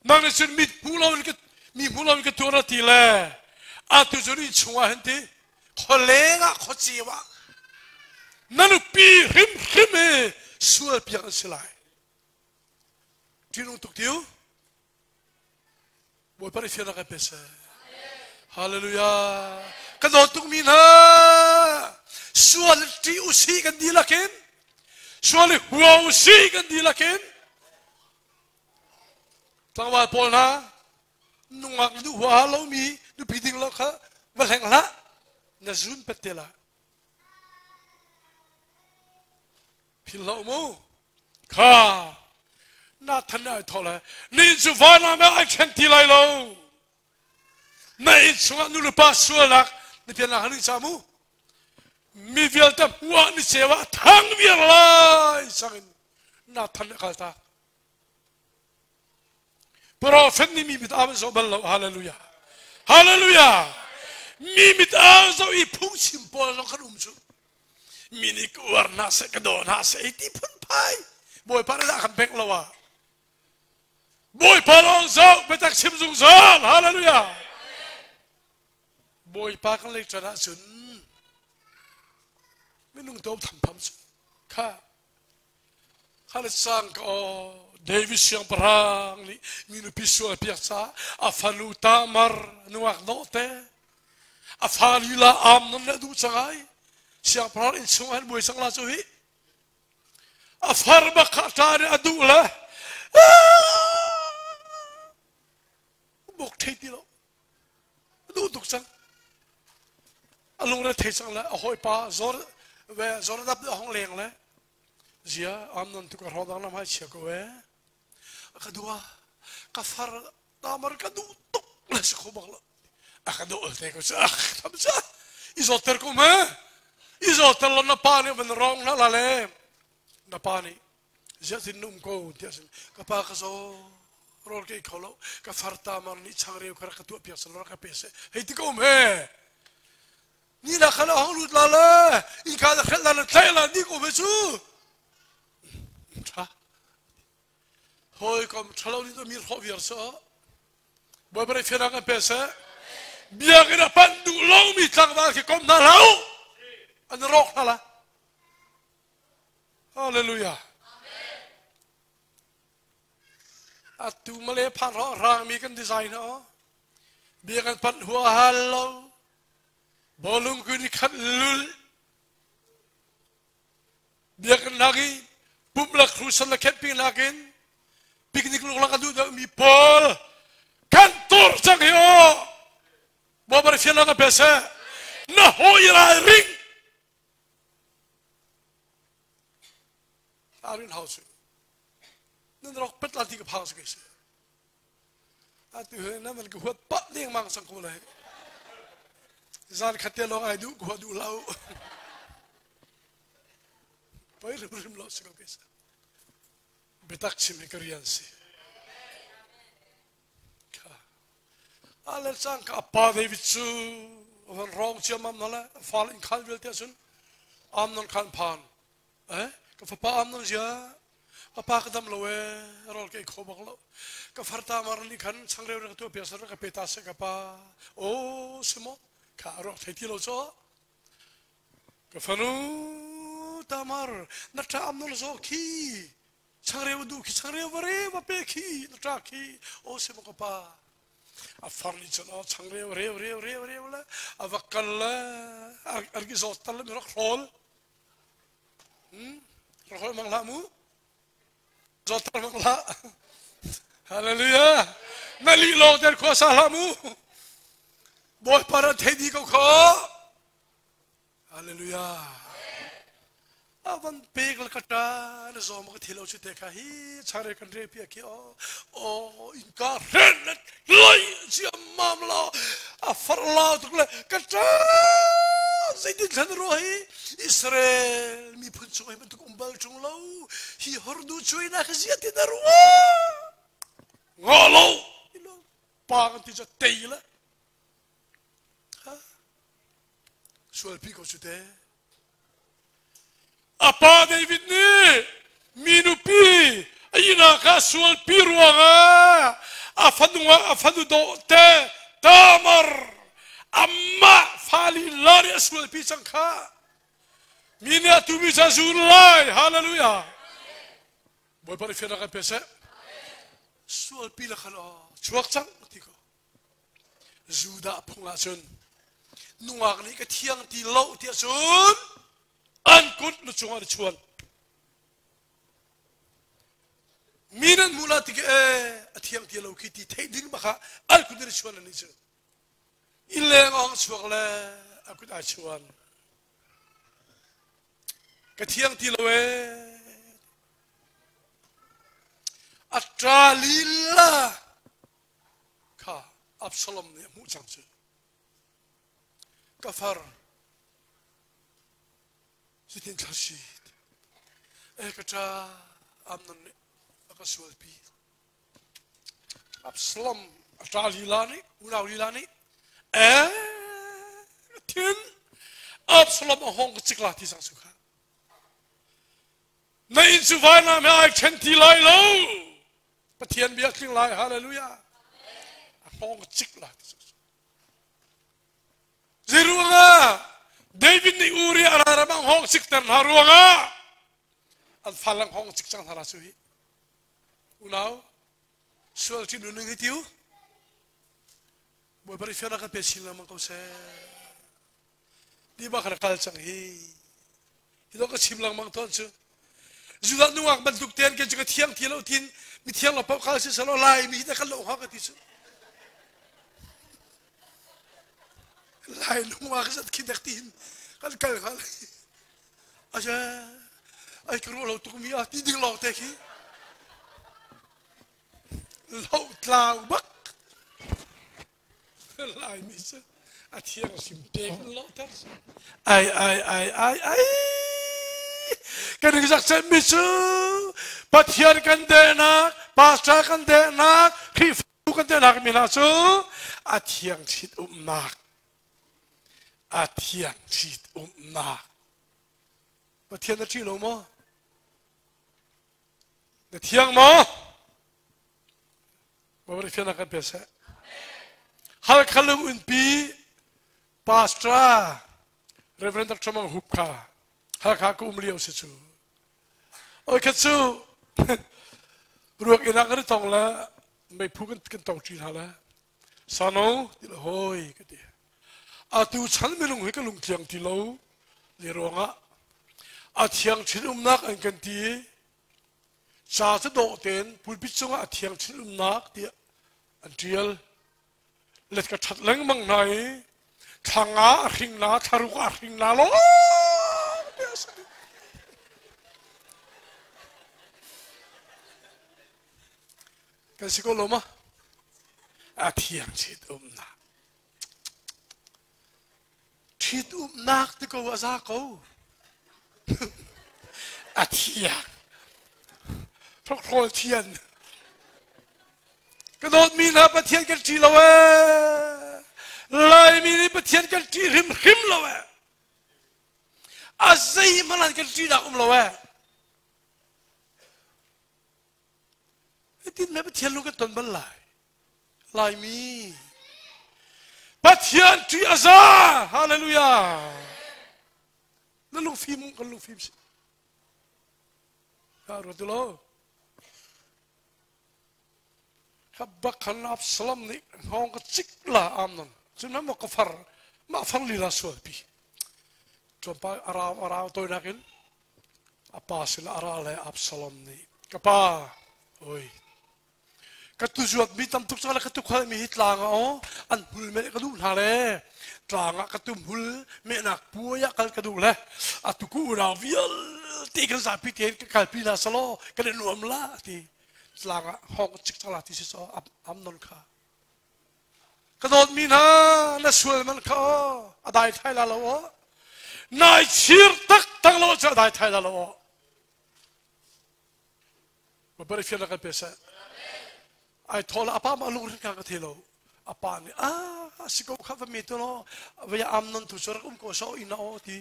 nang nih cun mit hmu lo in ka mi hmu lo in ka tuar ti le atu cun innchung ah hin ti khualeng ah khuaceu ah na nupi hrimhrim hi sualpiak an si lai. Ṭihnung tuk tiu. Bawipa nih fiannak kan pe seh. Hallelujah. Kan dawt tukmi hna sual ṭih usih kan dihlak in sual i hua usih kan dihlak in tlangval pawl hna nungak duh hua lomi nupi ding lo kha va hleng hlah na zun pet te la Philh hlah mu. Kha Nathan nih ai thawh lai. Ni cu van ah ai ṭhen ti lai lo. Na inn chungah nu le pa sualnak na piannak han ca mu. Mi vialte hmuh ah ni ceu ah thang viar lai sangin Nathan nih a kaltak. Prophet nih mi mit au an zoh bal lo. Hallelujah. Hallelujah. Mi mit au zoh i phungchim pawl zong kan um cu. Mi nih ka uar hna seh, ka daw hna seh, ti phunphai. Bawipa nih dah kan pek lo ah. Bawipa lawng zoh, biatak chim zungzal. Hallelujah. Bawipa kan lei ṭan ahcun minung to thampham cu kha Kha le cang ka aw David siangpahrang nih mi nupi sual piak caah a fanu Tamar nungak dawh te a fa lila Amnon le duh cang ai siangpahrang inn chung an buai cang la cu hi a far bak kha ṭa nih a duh le bok thei ti lo duh tuk cang a lungre thei cang le a hawipa zor ve Zoradab a hong leng le zia Amnon tu ka hro dang lam hai chia ko e ka dua ka far tamar ka duh tuk le si kho bak lo a ka duh te ko cha tham cha i zotter ko ma i zotter lo na pa nih van rong na la le na pa nih ziah tin na um ko tiah sin ka pa ka zaw rawl ka ei kho lo ka far tamar nih changreu kha rak ka tuah piak sel rak ka pe seh hei ti ko um he ni na kha la hong lut la le in ka la hrel la le thlai la ni ko me cu tha hoi kom thalo ni to mi hro viar so bawi bare fianang kan pe seh biakinn a panh duh lomi tlangval khi kom hna hlah u an rawk hna la Hallelujah. Atu male phan ro rang mi kan design o. Bia kan pan hua hal lo. Bolung kun khat lul. Bia kan lagi pum la krusan la camping lakin picnic luk la ka du da mi paul kan tur chang hi o. Bo bar fian la ka pese. Na hoi rai ring. Arin hau su. Nan rok pet la ti ka phang su ke si. Atu he na man ka huat pa leng mang sang ko lai. Zan khat te long ai du ko du lau. Poi rim rim lo si ko ke si. Biatak chim hi ka rian si. Kha. Ale cang ka pa David cu. Van rong ciammam na le fal in khal vialte ahcun Amnon khan phan. Eh, ka fapa Amnon zia ka pa ka dam lo e rol ka ei kho bak lo. Ka farta mar ni khan changreu ra ka tuah piak sar ka pe ta se ka pa. O simo kha ruak thei ti lo cho. Ka fanu Tamar na ṭa Amnon zo khi changreu duh khi changreu va re va pe khi na ṭa khi o simo ka pa. A far nih cun aw changreu reu reu reu reu le a va kal le an ki zawt tal le mi rak hrawl. Rak hrawl mang hlah mu. Zawt tal mang hlah. Hallelujah. Na lih lawng ter khua sa hlah mu. Bawipa ran thei di ko kho. Hallelujah. A van pek la ka ta na zawm ka thilo chu te kha hi chare kan re pi ki o o in ka hren na loi chiam mam lo a far la tuk le ka ta zeitin thlan ro hi Israel mi phun chung hi bantuk um bal chung lo hi hordu chui na ka zia ti na ruwa nga lo pa kan ti cha tei la Sualpi ko cu te. A pa David nih mi nupi a ihnak kha sualpi ruangah a fanu a fanu dawh te Tamar amah fali la nih a sualpi cang kha. Mi nih a tumi ca zun lai. Hallelujah. Bawipa nih fiannak kan pe seh. Sualpi la khan aw chuak cang ti ko. Judah phung ahcun nungak nih ka thiang ti lo tiah cun an kut lu cungah an chuan. Mi nan hmuh la tik ee a thiang ti lo khi ti theih ding bak ah an kut in chuan an cu. Inn leng ong chuak le a kut ai chuan. Ka thiang ti lo ee. A ṭa lila kha Absalom nih a hmuh cang cu. Ka far cutin thla si e ka ṭa Amnon nih a ka sualpi. Absalom a ṭa lila nih unau lila nih e thin Absalom a hong ka cik la ti cang cu kha. Na inn cu vainam he ai ṭhen ti lai lo. Pathian bia tling lai hallelujah a hngawng cik la ti Zeiruangah David nih Uriah a ram ang hawng cik ter hna ruangah an fal ang hawng cik cang hna la cu hi unau sual ṭi nunning hi tiu Bawipa nih fiannak kan pe chin lengmang ko seh Ti bak rak kal cang hi. Hi lo ka chim lengmang tawn cu. Judah nungak bantuk ten ke cu ka thiang ti lo tin mi thiang lo paoh kal si selo lai mi hi kan lo hnga ka ti cu. Lai nungak zat khi dek tin kan kal hnga. Aja ai ka ruah lo tuk mi a ti ding lawng te khi. Lo tlau bak. Laimi cu a thiang sim pek in lawhter ai ai ai ai ai kan i zak mi cu Pathian kan dehnak pastor kan dehnak Khrihfabu kan dehnak mi hna cu a thiang ṭhit umnak a thiang ṭhit umnak Pathian na ṭih lo maw na thiang maw Bawipa fiannak kan pe seh. Halkha lung unpi pastor Reverend Dr. Mang Hup kha Halkha ka um lio si cu. Oi khat cu ruak inn ah kan i tong le meiphu kan kan tong ṭi hna le sano ti le hoi ka ti. Atu chan minung hi ka lungtliang ti lo le ruangah a thiang chin umnak an kan ti i Ca cu dawh tein pulpit cungah a thiang chin umnak tiah an ṭial. Let ka ṭhat lengmang hna i thla nga a hring na, thla ruk a hring na lawng te a si. Kan si ko lo ma? A thiang chin umnak. Ṭhitumnak ti ko a za ko. a thiang. Hrokhrawl thian. Ka dawtmi hna Pathian kan ṭih lo ee. Laimi nih Pathian kan ṭih hrimhrim lo eh. A zeihmanh an kan ṭihnak um lo eh. Hitin me Pathian lung kan ton bal lai. Laimi. Pathian ṭih a za. Hallelujah. Na lungfim kan lungfim si. Ka ruat lo. Kha bak khan Absalom nih hngawng ka cik la Amnon. Cun ma ka far ma far lila sual pi. Tlawmpal arau arau toinak in a pa sin ara le Absalom nih ka pa oi ka tuzuat mi tam tuk cang le ka tukhal mi hi tlang ah aw an hmul me ka duh hna le tlang ah ka tumhul mehnak puai ah kal ka duh le atu ku unau vialte kan zapi tein ka kalpi hna selaw kan i nuam la ti tlang ah hong cik cang la ti si so Amnon kha Ka dawtmi hna, na sual man kha aw, a dai thai la lo aw. Nai chir taktak lo cu a dai thai la lo aw. Bari fian kan pe seh. Ai thaw la apa ma lungrin ka ka the lo. Apa nih ah si ko kha va mi tu lo va ya am non tu chu rak um ko so ina o ti.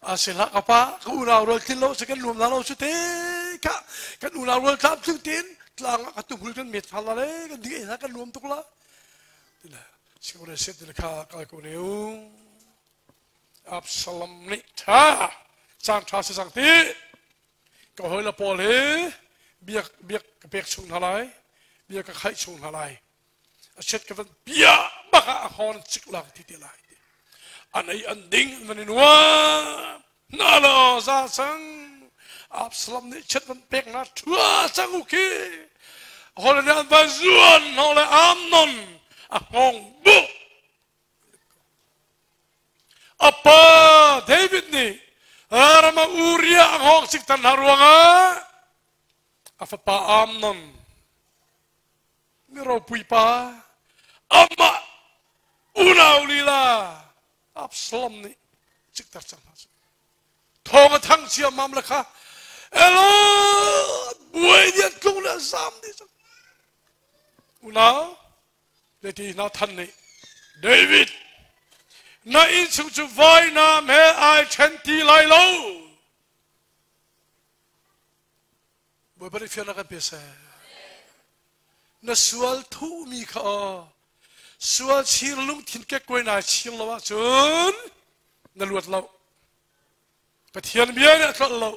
A si hlah ka pa ka unau rual tlin lo si kan nuam la lo cu te ka kan unau rual tlam tling tin tlang ah ka tumhul kan met hna la le kan ding hna kan nuam tuk la tila sikore set tila kha kal ko ne u Absalom nih tha cang tha si sang ti ka hoi la pawl hi biak biak ka pek chung hna lai biak ka khaih chung hna lai a chet ka van bia bak ah a hon cik lak ti te lai an ei an ding an van i nuam na lo za cang Absalom nih chet van pek na thua cang u khi hol ne an van zuan no le Amnon a hngong bu apa David nih rama Uriah a hngong sik tan hna ruangah a fapa Amnon Mi ropui pa amah unau lila Absalom nih cikter cang hna seh. Thawng a thang ciammam le kha elo buai nih an tlung le an zam dih cang. Unau leti Nathan nih David na innchung cu vainam he ai ṭhen ti lai lo. Bawipa nih fiannak kan pe seh. Na sual thuhmi kha aw sual chir lungthin kekkuai nai chir lo ahcun na luat lo. Pathian bia nih a tlolh lo.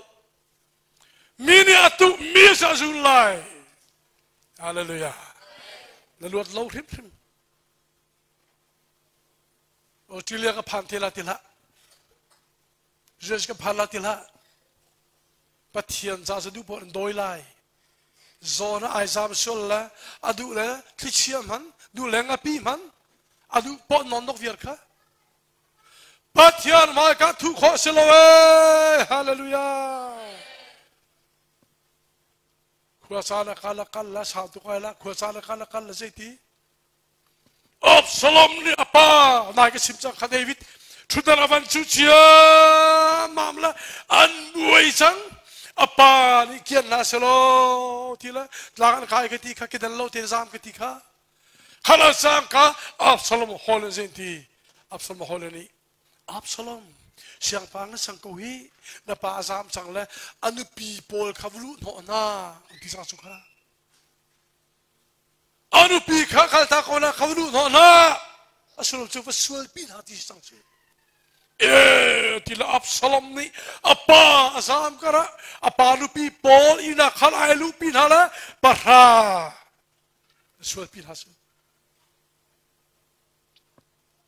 Mi nih a tuh mi sa zul lai. Hallelujah. Na luat lo hrimhrim. Australia ka phan te la ti hlah. US ka phan la ti hlah. Pathian ca cu duh poah in dawi lai. Zawn ah ai zam sual le a duh le thlichia hman, duh le ngapi hman, a duh poah non nok viar kha. Pathian hmaika thuh khawh si lo ee. Hallelujah. Khua caan a kal a kal la sau tuk ai la khua caan a kal a kal la zeiti Absalom nih a pa nai ka chim cang kha David ṭhutdan a van cu ciammam le an buai cang a pa nih kian hna selaw ti le tlang an kai ka ti kha kedan lo te zam ka ti kha khala cang ka Absalom hol in zin ti Absalom hol nih Absalom siangpa na sang ko hi na pa a zam cang le a nupi pawl kha vulu hnawh hna an ti cang cu kha A nupi kha kaltak ko na kho duh hnawh hlah. A sullam cu va sualpi hna ti si cang cu. E ti le Absalom nih a pa a zaam karah a pa nupi pawl inn ah khan ai luhpi hna le pahra sualpi hna si.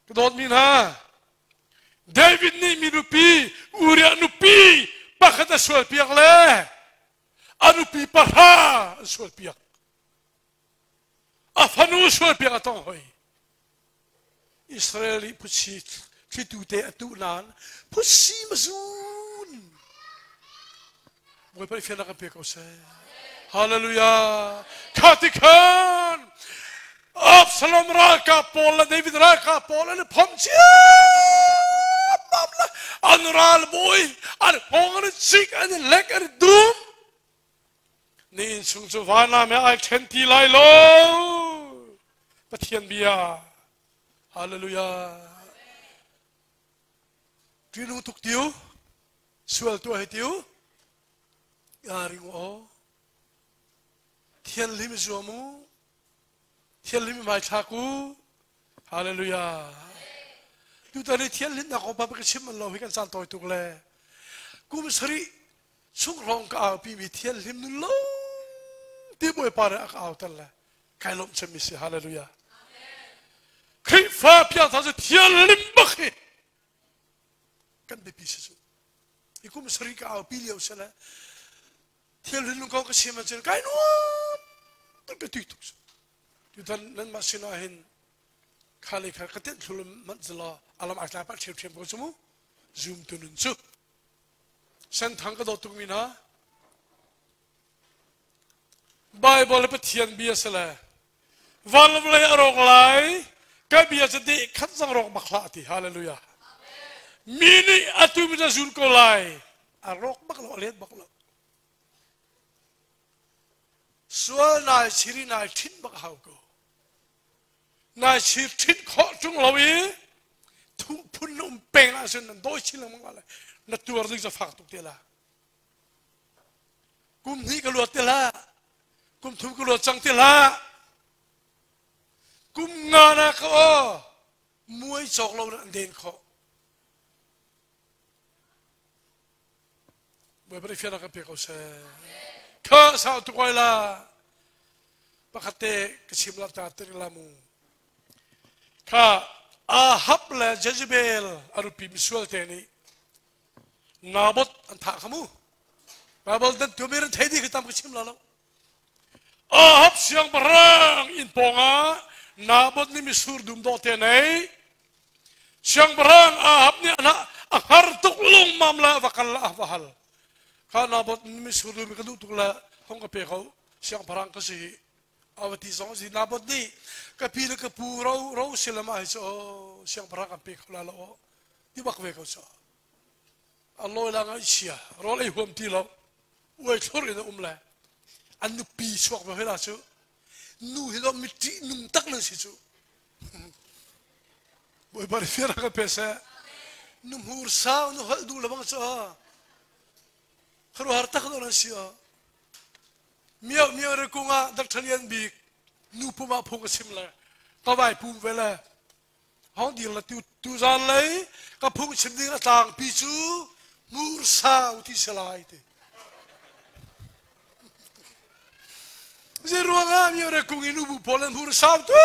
Ka dawtmi hna, David nih mi nupi Uriah nupi pakhat a sualpiak le a nupi pahra an sualpiak a fanu sualpiak a tong hoi Israel nih phuchi thlitu te a tuh nain phusi mazun Bawipa fiannak kan pe ko seh Hallelujah kha ti khan Absalom ralkap pawl le David ralkap pawl an i phomh ciammam le an ralbawi an hngawng an i cik an i lek an i dum ni inn chung cu vanam he ai ṭhen ti lai lo Pathian bia. Hallelujah. Ṭinu tuk tiu, sual tuah hi tiu, ring aw. Thianhlim i zuam u. Thianhlim i hmaithlak u. Hallelujah. Tutan i thianhlimnak kong pa ka chim an lo hi kan caan tawi tuk le kum sarih chung hrawng ka aupi mi thianhlim nun lo ti Bawipa nih a ka auter le kai lawmh cemmi si. Hallelujah. Khrihfa piangthar cu thianhlim bak hi kan biapi si cu. Hi kum sarih ka aupi lio si le thianhlim nun kong ka chim ahcun kai nuam tuk ka tui tuk cu. Tutan nanmah sinah hin kha le kha ka tenh thlu manh zela alam ai tlai pah ṭhiamṭhiam ko cu mu zoom tu nun cu senthang ka dawt tukmi hna Bible le Pathian bia si le van le a rawk lai ka bia cu deh khat zong rawk bak hlah ti hallelujah mi nih atu mi na zul ko lai a rawk bak lo a let bak lo Sual nai chir i nai ṭhinh bak a hau ko. Nai chir ṭhinh khawh ṭung lo i thuh phun na um peng ahcun nan dawi chin lengmang lai. Na tuar ding cu fak tuk te la. Kum hnih ka luat te hlah. Kum thum ka luat cang te hlah. Kum nga na ka aw muai cawk lo na an den khawh. Bawipa nih fiannak kan pe ko seh. Kha sau tuk oi la. Pakhat te ka chim la ta tir la mu. Kha Ahab le Jezebel a rupi misual te nih Naboth an thah kha mu. Bible dan tu mi ran thei di khi tam ka chim la lo. Ahab siangpahrang inn pawngah Naboth nih misur dum dawh te nei. Siangpahrang Ahab nih a hngar tuk lungmam le va kal a va hal. Kha Naboth nih misur dum ka duh tuk le hong ka pe ko siangpahrang ka si. A va ti zong si Naboth nih ka pi le ka pu ro ro silam ah hi cu siangpahrang kan pe kho la lo ti bak ve ko cu. A lawi la ngaihchia rawl ei huam ti lo. Uai thlur in a um le an nupi chuak ve hoi la cu nu hi lo mi ṭih nung tak nan si cu Bawipa nih fiar kan pe seh nu hmur sau nu holh duh lebang cu khuaruahhar tak nan si o miau miau re kung ah Dr. Lian Bik nu pum ah phung a chim le ka vai pum ve le Hong dir le tu tuzan lei ka phungchim ding a tlangpi cu mursau ti si lai ti. Zei ruangah mi re kung in ubu pawl an mursau tuk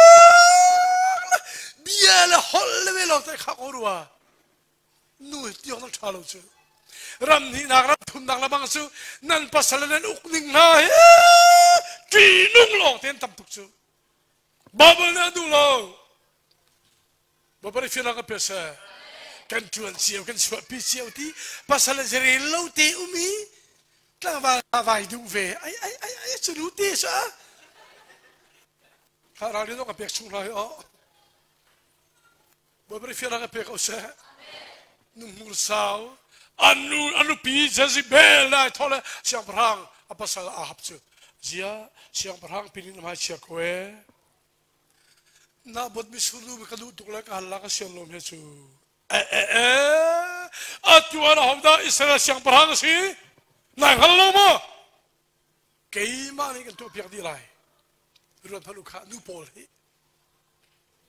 le bia le holh le ve lo te kha ko rua. Nu tiong nan tha lo cu. Ram hnihnak ram thumnak le bang cu nan pasal nan uk ning hna hi ṭihnung lawng te an tam tuk cu. Bible nih a duh lo. Bawipa nih fiannak a pe seh. Kan ṭuan cio, kan chuahpi cio ti pasal le rel lo te um i tlangval vai duh ve. Ai ai ai ai cu nu te sa. Kha ral rin ka pek chung lai o. Bawipa nih fiannak a pe ko seh. Nu hmur sau anu anupi Jezebel lai thole siangpahrang a pasal Ahab cu zia siangpahrang pinin hmai chia ko e na bot mi sulu ka duh tuk le ka hal la ka sian lom he cu e e e atu an hoda Israel siangpahrang a si nai hngal lo maw keimah nih kan tuah piak dih lai ruat hmanh u kha nu pawl hi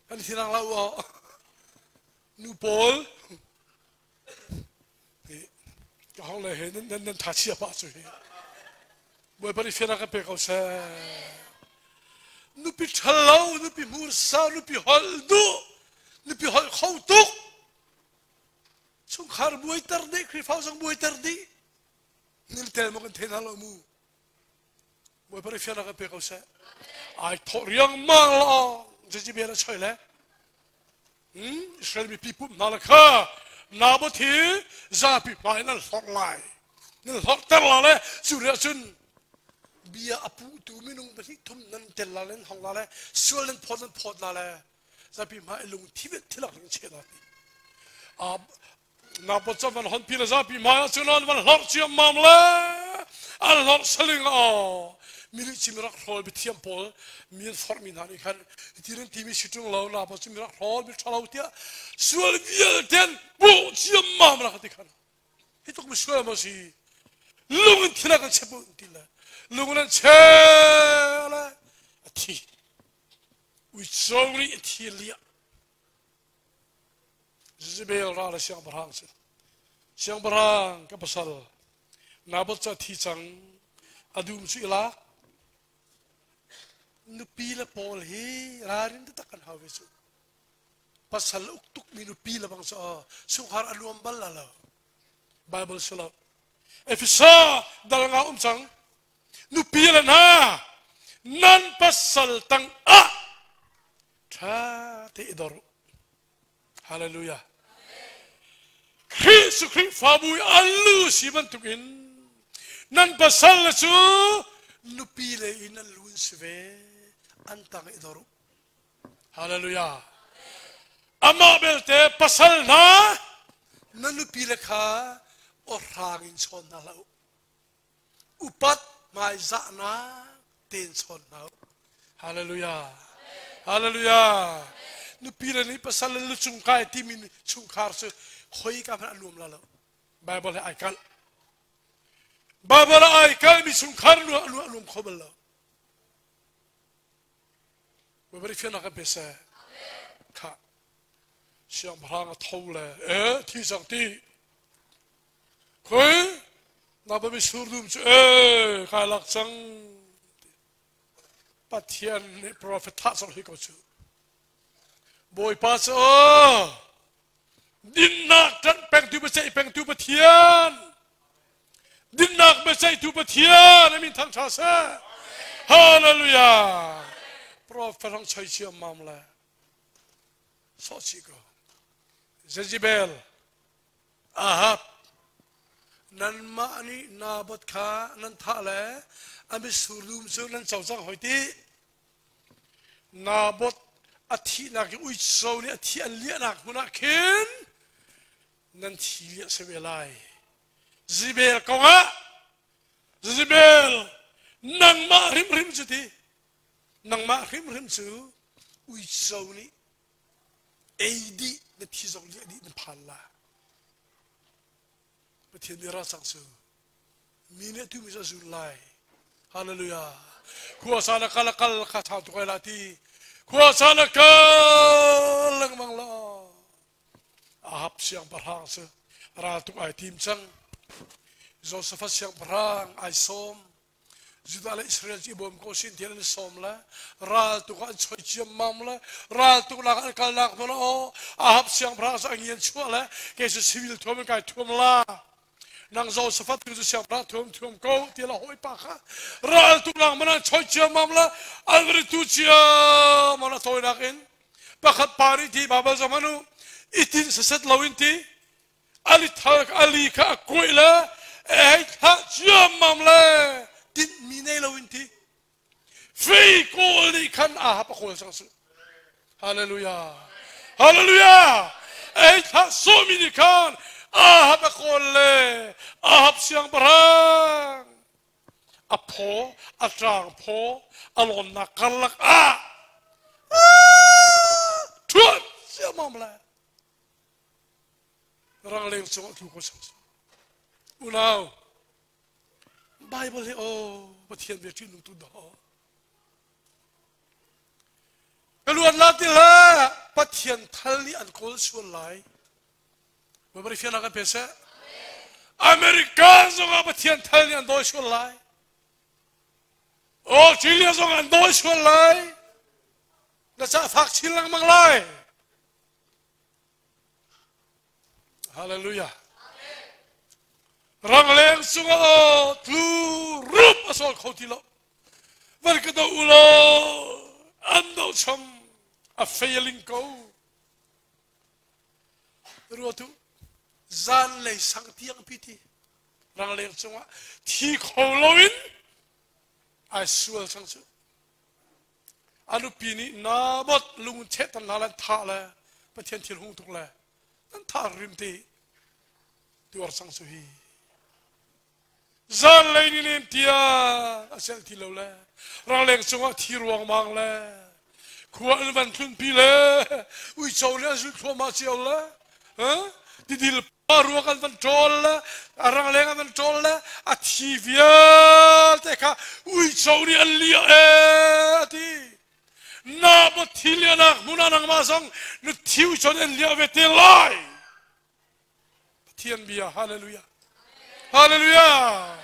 Kan hirang lo aw. Nu pawl ka hong le he nan nan nan tha chia pah cu hi. Bawipa nih fiannak kan pe ko seh. Nupi ṭhalo, nupi hmursa, nupi holh duh, nupi holh kho tuk. Chungkhar buaiter dih, Khrihfa zong buaiter dih. Nin tel maw kan thei hna lo mu. Bawipa nih fiannak kan pe ko seh. Ai thawh riangmang lawng Jezebel a choi le Israel mipi pumh hna le kha Naboth hi zapi hmai nan hlorh lai. Nan hlorhter la le cu riah cun bia a puhtu minung pahnih thum nan tel la le nan hong la le sual nan phawt nan phawt la le zapi hmai lung thi thilak ring che la ti. Naboth cu van hon pi le zapi hmai ah cun an van hlorh ciammam le an hlorh saling aw. Mi nih mi rak hrawl mithiam pawl mi an forhmi hna nih khan ti nan timi si ṭung lo na pa cu mi rak hrawl mi ṭhalo tiah sual vialte an puh ciammam rak ti khan hi tluk mi sual maw si lung in thil a kan chep ti le lung in an che le a thi uico nih a thi liah Jezebel ral a siangpahrang si. Siangpahrang ka pasal Naboth cu a thi cang. A dum cu i lak. Nupi le pawl hi ralrin taktak kan hau ve cu. Pasal uk tukmi nupi le bang cu chungkhar a nuam bal la lo. Bible si lo. Efesa dal nga um cang. Nupi le hna nan pasal tang ah ṭha te i dor u. Hallelujah. Khrih cu Khrihfabu i an lu si bantukin nan pasal le cu nupi le in an lu an si ve. An tang i dor u. Hallelujah. Amah belte pasal hna na nupi le kha awhrang in chawn hna hlah u. Upat hmaizahnak tein chawn hna u. Hallelujah. Hallelujah. Nupi le nih pasal le lucung kai timi chungkhar cu khoi ka hmanh a nuam la lo. Bible he ai kalh. Bible ai kalh mi chungkhar nu a nuam kho bal lo. Bible fiannak kan pe seh. Kha. Siangpahrang a tho le e thi cang ti. Khoi na ba mi surdum cu e kai lak cang. Pathian nih profet thah cawlh hi ko cu. Bawipa cu dinnak ṭanh pengtu biaceih pengtu Pathian dinnak biaceihtu Pathian a min thangṭha seh. Hallelujah. Profet hong choi ciammam le sawh chih ko. Jezebel Ahab, nanmah nih Naboth kha nan thah le a mitsur dum cu nan co cang hoi ti. Naboth a thihnak i uico nih a thi an liahnak hmun ah khin nan thi liah si ve lai. Jezebel kongah Jezebel nangmah hrimhrim cu ti nangmah hrimhrim cu uico nih ei dih na thi zong liah dih na phan la Pathian nih ra cang cu mi nih tu mi cu a zul lai hallelujah khua sa na kal a kal kha thau tuk ai la ti khua sa na kal lengmang la Ahab siangpahrang cu ral tuk ai tim cang Josaphat siangpahrang ai sawm Judah le Israel cu i bawm ko sin tiah an i sawm le ral tuk ah an choi ciammam le ral tuknak an kalnak hmun ah aw Ahab siangpahrang cu a ngi an chuah le kei cu civil thuam in kai thuam la nang Josaphat tu cu siangpahrang thuam thuam ko ti la hawipa kha ral tuknak hmun an choi ciammam le an ri tu ciammam a tawinak in pakhat pa nih ti Bible zong hmanh u itin saset lo in ti Ali thal ali kha a kuaih le hei thlah ciammam le tinhmi nei lo in ti fei kawl nih khan Ahab a kawl cang su hallelujah hallelujah ei thlah sawmi nih khan Ahab a kawl le Ahab siangpahrang a phaw a ṭang phaw a lawnnak karlak ah ṭhuan ciammam le Rangleng cungah tlu ko sang Unau, Bible hi aw Pathian bia ṭih tu dah. Ka luan la ti hlah Pathian thal nih an kawl sual lai. Bari fian kan pe seh. America zongah Pathian thal nih an dawi sual lai. Australia zongah an dawi sual lai. Na ca fak chin lengmang lai. Hallelujah. Rangleng cungah aw tlu rup a sol kho ti lo. Van ka do u law an do chom a failing ko. Ruatu zan lei sang tiang pi ti rangleng cungah thi kho loin ai sual chang cu. A nupi nih Naboth lung chehter hna le an thah le Pathian thil hung tuk le an thah rim ti tuar cang cu hi. Zanlei ni nem tiang a celh ti lo le rangleng cungah thi ruangmang le khua an van tlunpi le uico le an zulh thluahmah cio le tidil pa ruak an van ṭawl le a rangleng an van ṭawl le a thi vialte kha uico nih an liah ee a ti. Na bot thi liahnak hmun ah nangmah zong na thi uico nih an liah ve te lai. Pathian bia hallelujah hallelujah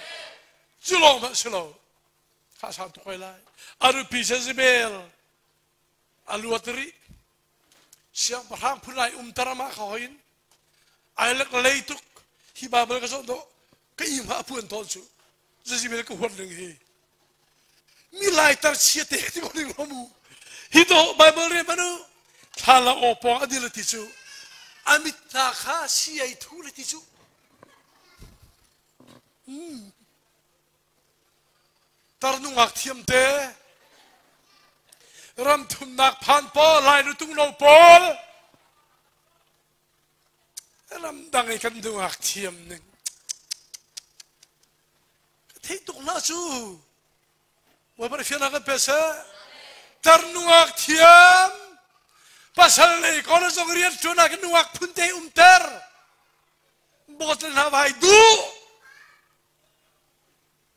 cu lawng hmanh si lo kha sang tuk hoi lai a nupi Jezebel a luat rih siangpahrang phun ai umter amah kha hoin ai lek lei tuk hi Bible ka zoh dawh ka im ha a puan tawn cu Jezebel ka huat ning hi mi laitar chia te ti ko ning mu hi do Bible re manu thla aw pong adil ti cu amit hna kha si ai thu le ti cu tar nungak thiam te ram thumnak phan pawl lai nu tung lo pawl Ramdang i kan nungak thiam ning ka theih tuk hna cu Bawipa nih fiannak kan pe seh. Tar nungak thiam pasal nei ko na zong rian ṭuan ah kan nungak phun te umter bawt le hna vai duh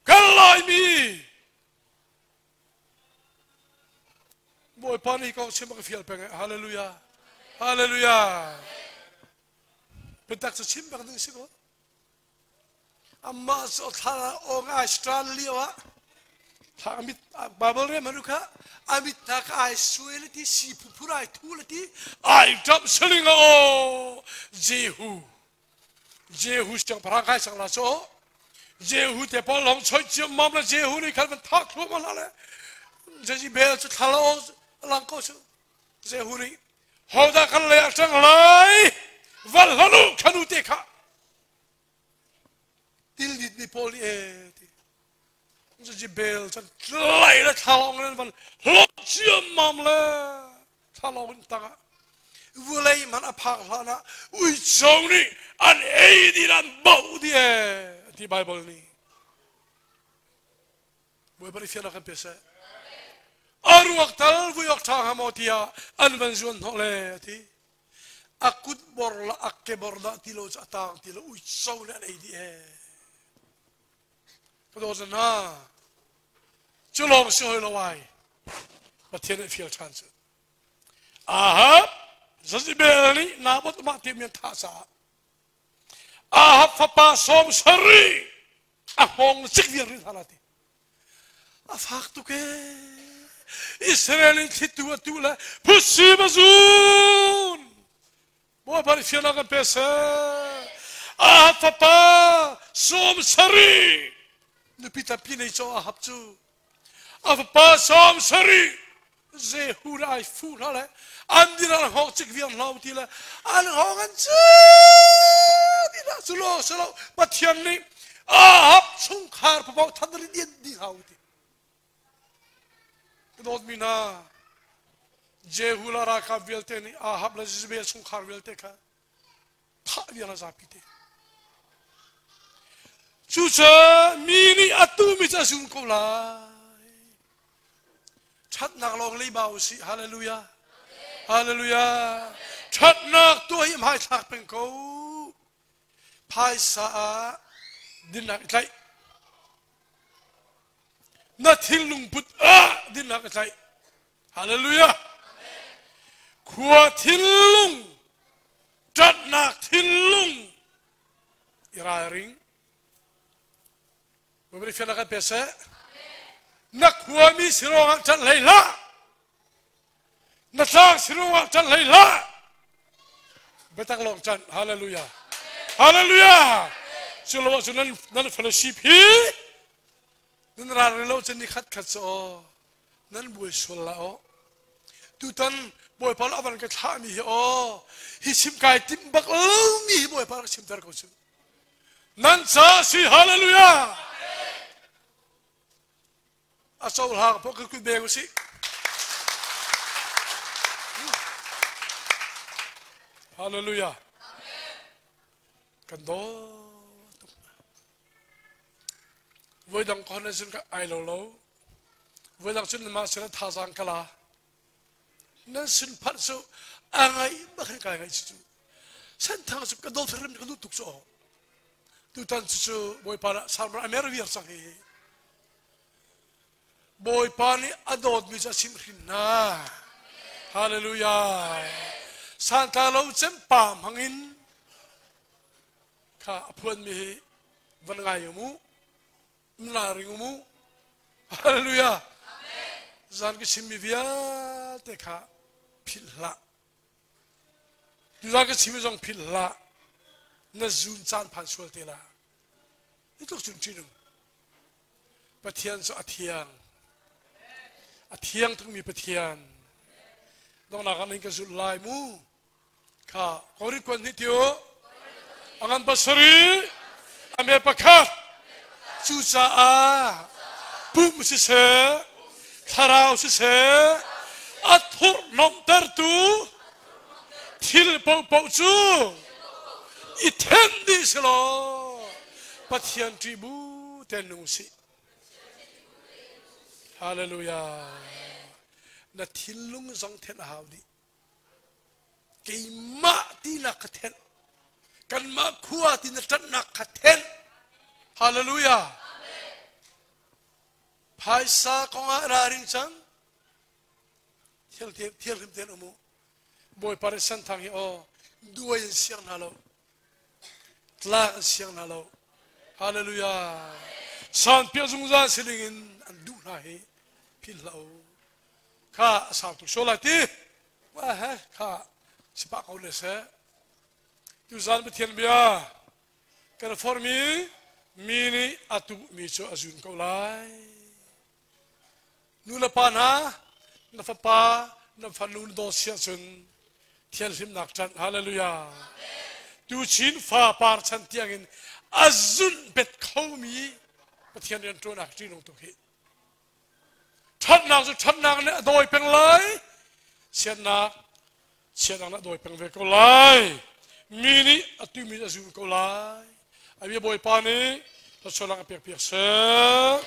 kan Laimi Bawipa nih kong chim a ka fial peng hallelujah hallelujah biatak cu chim bak ding si ko amah cu thla ong ai stran lio ah thla amit bible re manu kha amit ta ka ai suai le ti si phu ai thu le ti ai ṭap saling o jehu Jehu siangpahrang kai sang la so Jehu te pawl long choi chiam mam le Jehu nih khan van thak thluahmah hlah le Jezebel cu thlalo lang ko cu Jehu nih hodah kan lei ah ṭang lai val hlan u khanu te kha tildit mi pawl nih e ti Jezebel cun tlai le thlalawng in van hlawt ciammam le thlalawng in tangah vulei man a phak hlan ah uico nih an ei dih an bauh dih ee ti Bible nih Bawipa nih fiannak kan pe seh a ruak tal vui awk ṭha hnga maw tiah an van zuan hnawh le ti a kut bor la a ke bor dah ti lo cu a tang ti lo uico nih an ei dih ee Ka dawt hna, cu lawng si hoi lo ai. Pathian nih fial ṭhan cu. Ahab, Jezebel nih Naboth mah ti mi an thah caah Ahab fapa sawm sarih a hngawng cik viar rin hna ti. A fak tuk ee. Israel in thlitu a tu le phusi mazun. Bawipa nih fiannak kan pe seh. Ahab fapa sawm sarih nupi tampi nei caw Ahab cu a fapa sawm sarih Jehu le ai fu hna le an dir an hawk cik viar hna ti le an hawk an ci ti hna cu lo si lo Pathian nih Ahab chungkhar papaw than rin in ding hau ti Ka dawtmi hna, Jehu le ralkap vialte nih Ahab le Jezebel chungkhar vialte kha thah vial a zapi te. Cucaah mi nih a tumi cu a zum ko lai. Ṭhatnak lawng leiba u sih. Hallelujah. Hallelujah. Ṭhatnak tuah hi hmaithlak peng ko. Phaisa ah dinnak i tlaih. Na thinlung put ah dinnak i tlaih. Hallelujah. Khua thinlung, ṭatnak thinlung i ralring. Baibal fiannak kan pe seh. Na khuami si ruangah ṭanh hlei hlah. Na tlang si ruangah ṭanh hlei hlah. Biatak lawng ṭanh. Hallelujah. Hallelujah. Cu lo ahcun nan nan fellowship hi nan ralring lo cun ni khat khat cu aw nan buai sual la aw. Tutan Bawipa a van ka thlahmi hi aw hi chim kai timh bak lomi hi Bawipa rak chimter ko cu. Nan ca si hallelujah. A cohlang poh kan kut beng usih. Hallelujah. Kan dawt tuk. Voidang ko na sin ka ai lo lo. Voidang cun mah sin thazaang ka la. Nan sin phanh cu a ngai bak in kai ngai cu. Senthang cu ka dawt rim ka duh tuk cu. Tutan cu cu Bawipa dah samra amer viar cang hi. Bawipa nih a dawtmi cu a chimhhrin hna. Hallelujah. Santla lo cem pa hmangin kha a phuanmi hi van ngai mu. Na ring mu. Hallelujah. Zan ka chimmi vialte kha philh hlah. Tuzan ka chimmi zong philh hlah. Na zun caan phan sual te la. Hi tluk cun ṭinung. Pathian cu a thiang. A thiang tukmi Pathian. Donghnak ah nan ka zulh lai mu. Kha Korin kuan hnih tiu. A ngan pasarih, a me pakhat. Cucaah pum siseh, thlarau siseh, a thurhnomhtertu thil paohpaoh cu i then dih si law Pathian ṭih bu tein nung sih. Hallelujah. Na thinlung zong thenh a hau dih. Keimah tinak kha thenh. Kanmah khua ti na ṭanhnak kha thenh. Hallelujah. Phaisa kongah ralring cang. Thianghlim tein um u. Bawipa nih Senthang hi aw duai in siang hna lo. Tlak an siang hna lo. Hallelujah. Sanpiah zungzal siling in an duh hna hi philh hlah u. Kha a sau tuk sual lai ti. Wa he kha sipa ko le seh. Tuzan Pathian bia kan formi mi nih a tuhmi cu a zun ko lai. Nu le pa hna, na fapa, na fanu na dawt si ahcun thianhlimnak ṭanh. Hallelujah. Tuchin fa par chan tiangin a zulh bet khomi Pathian rian ṭuanak ṭihnung tuk hi. Ṭhatnak cu ṭhatnak nih a dawi peng lai. Chiatnak chiatnak nih a dawi peng ve ko lai. Mi nih a tumi a zul ko lai. A bia Bawipa nih thluachuahnak a pek piak seh.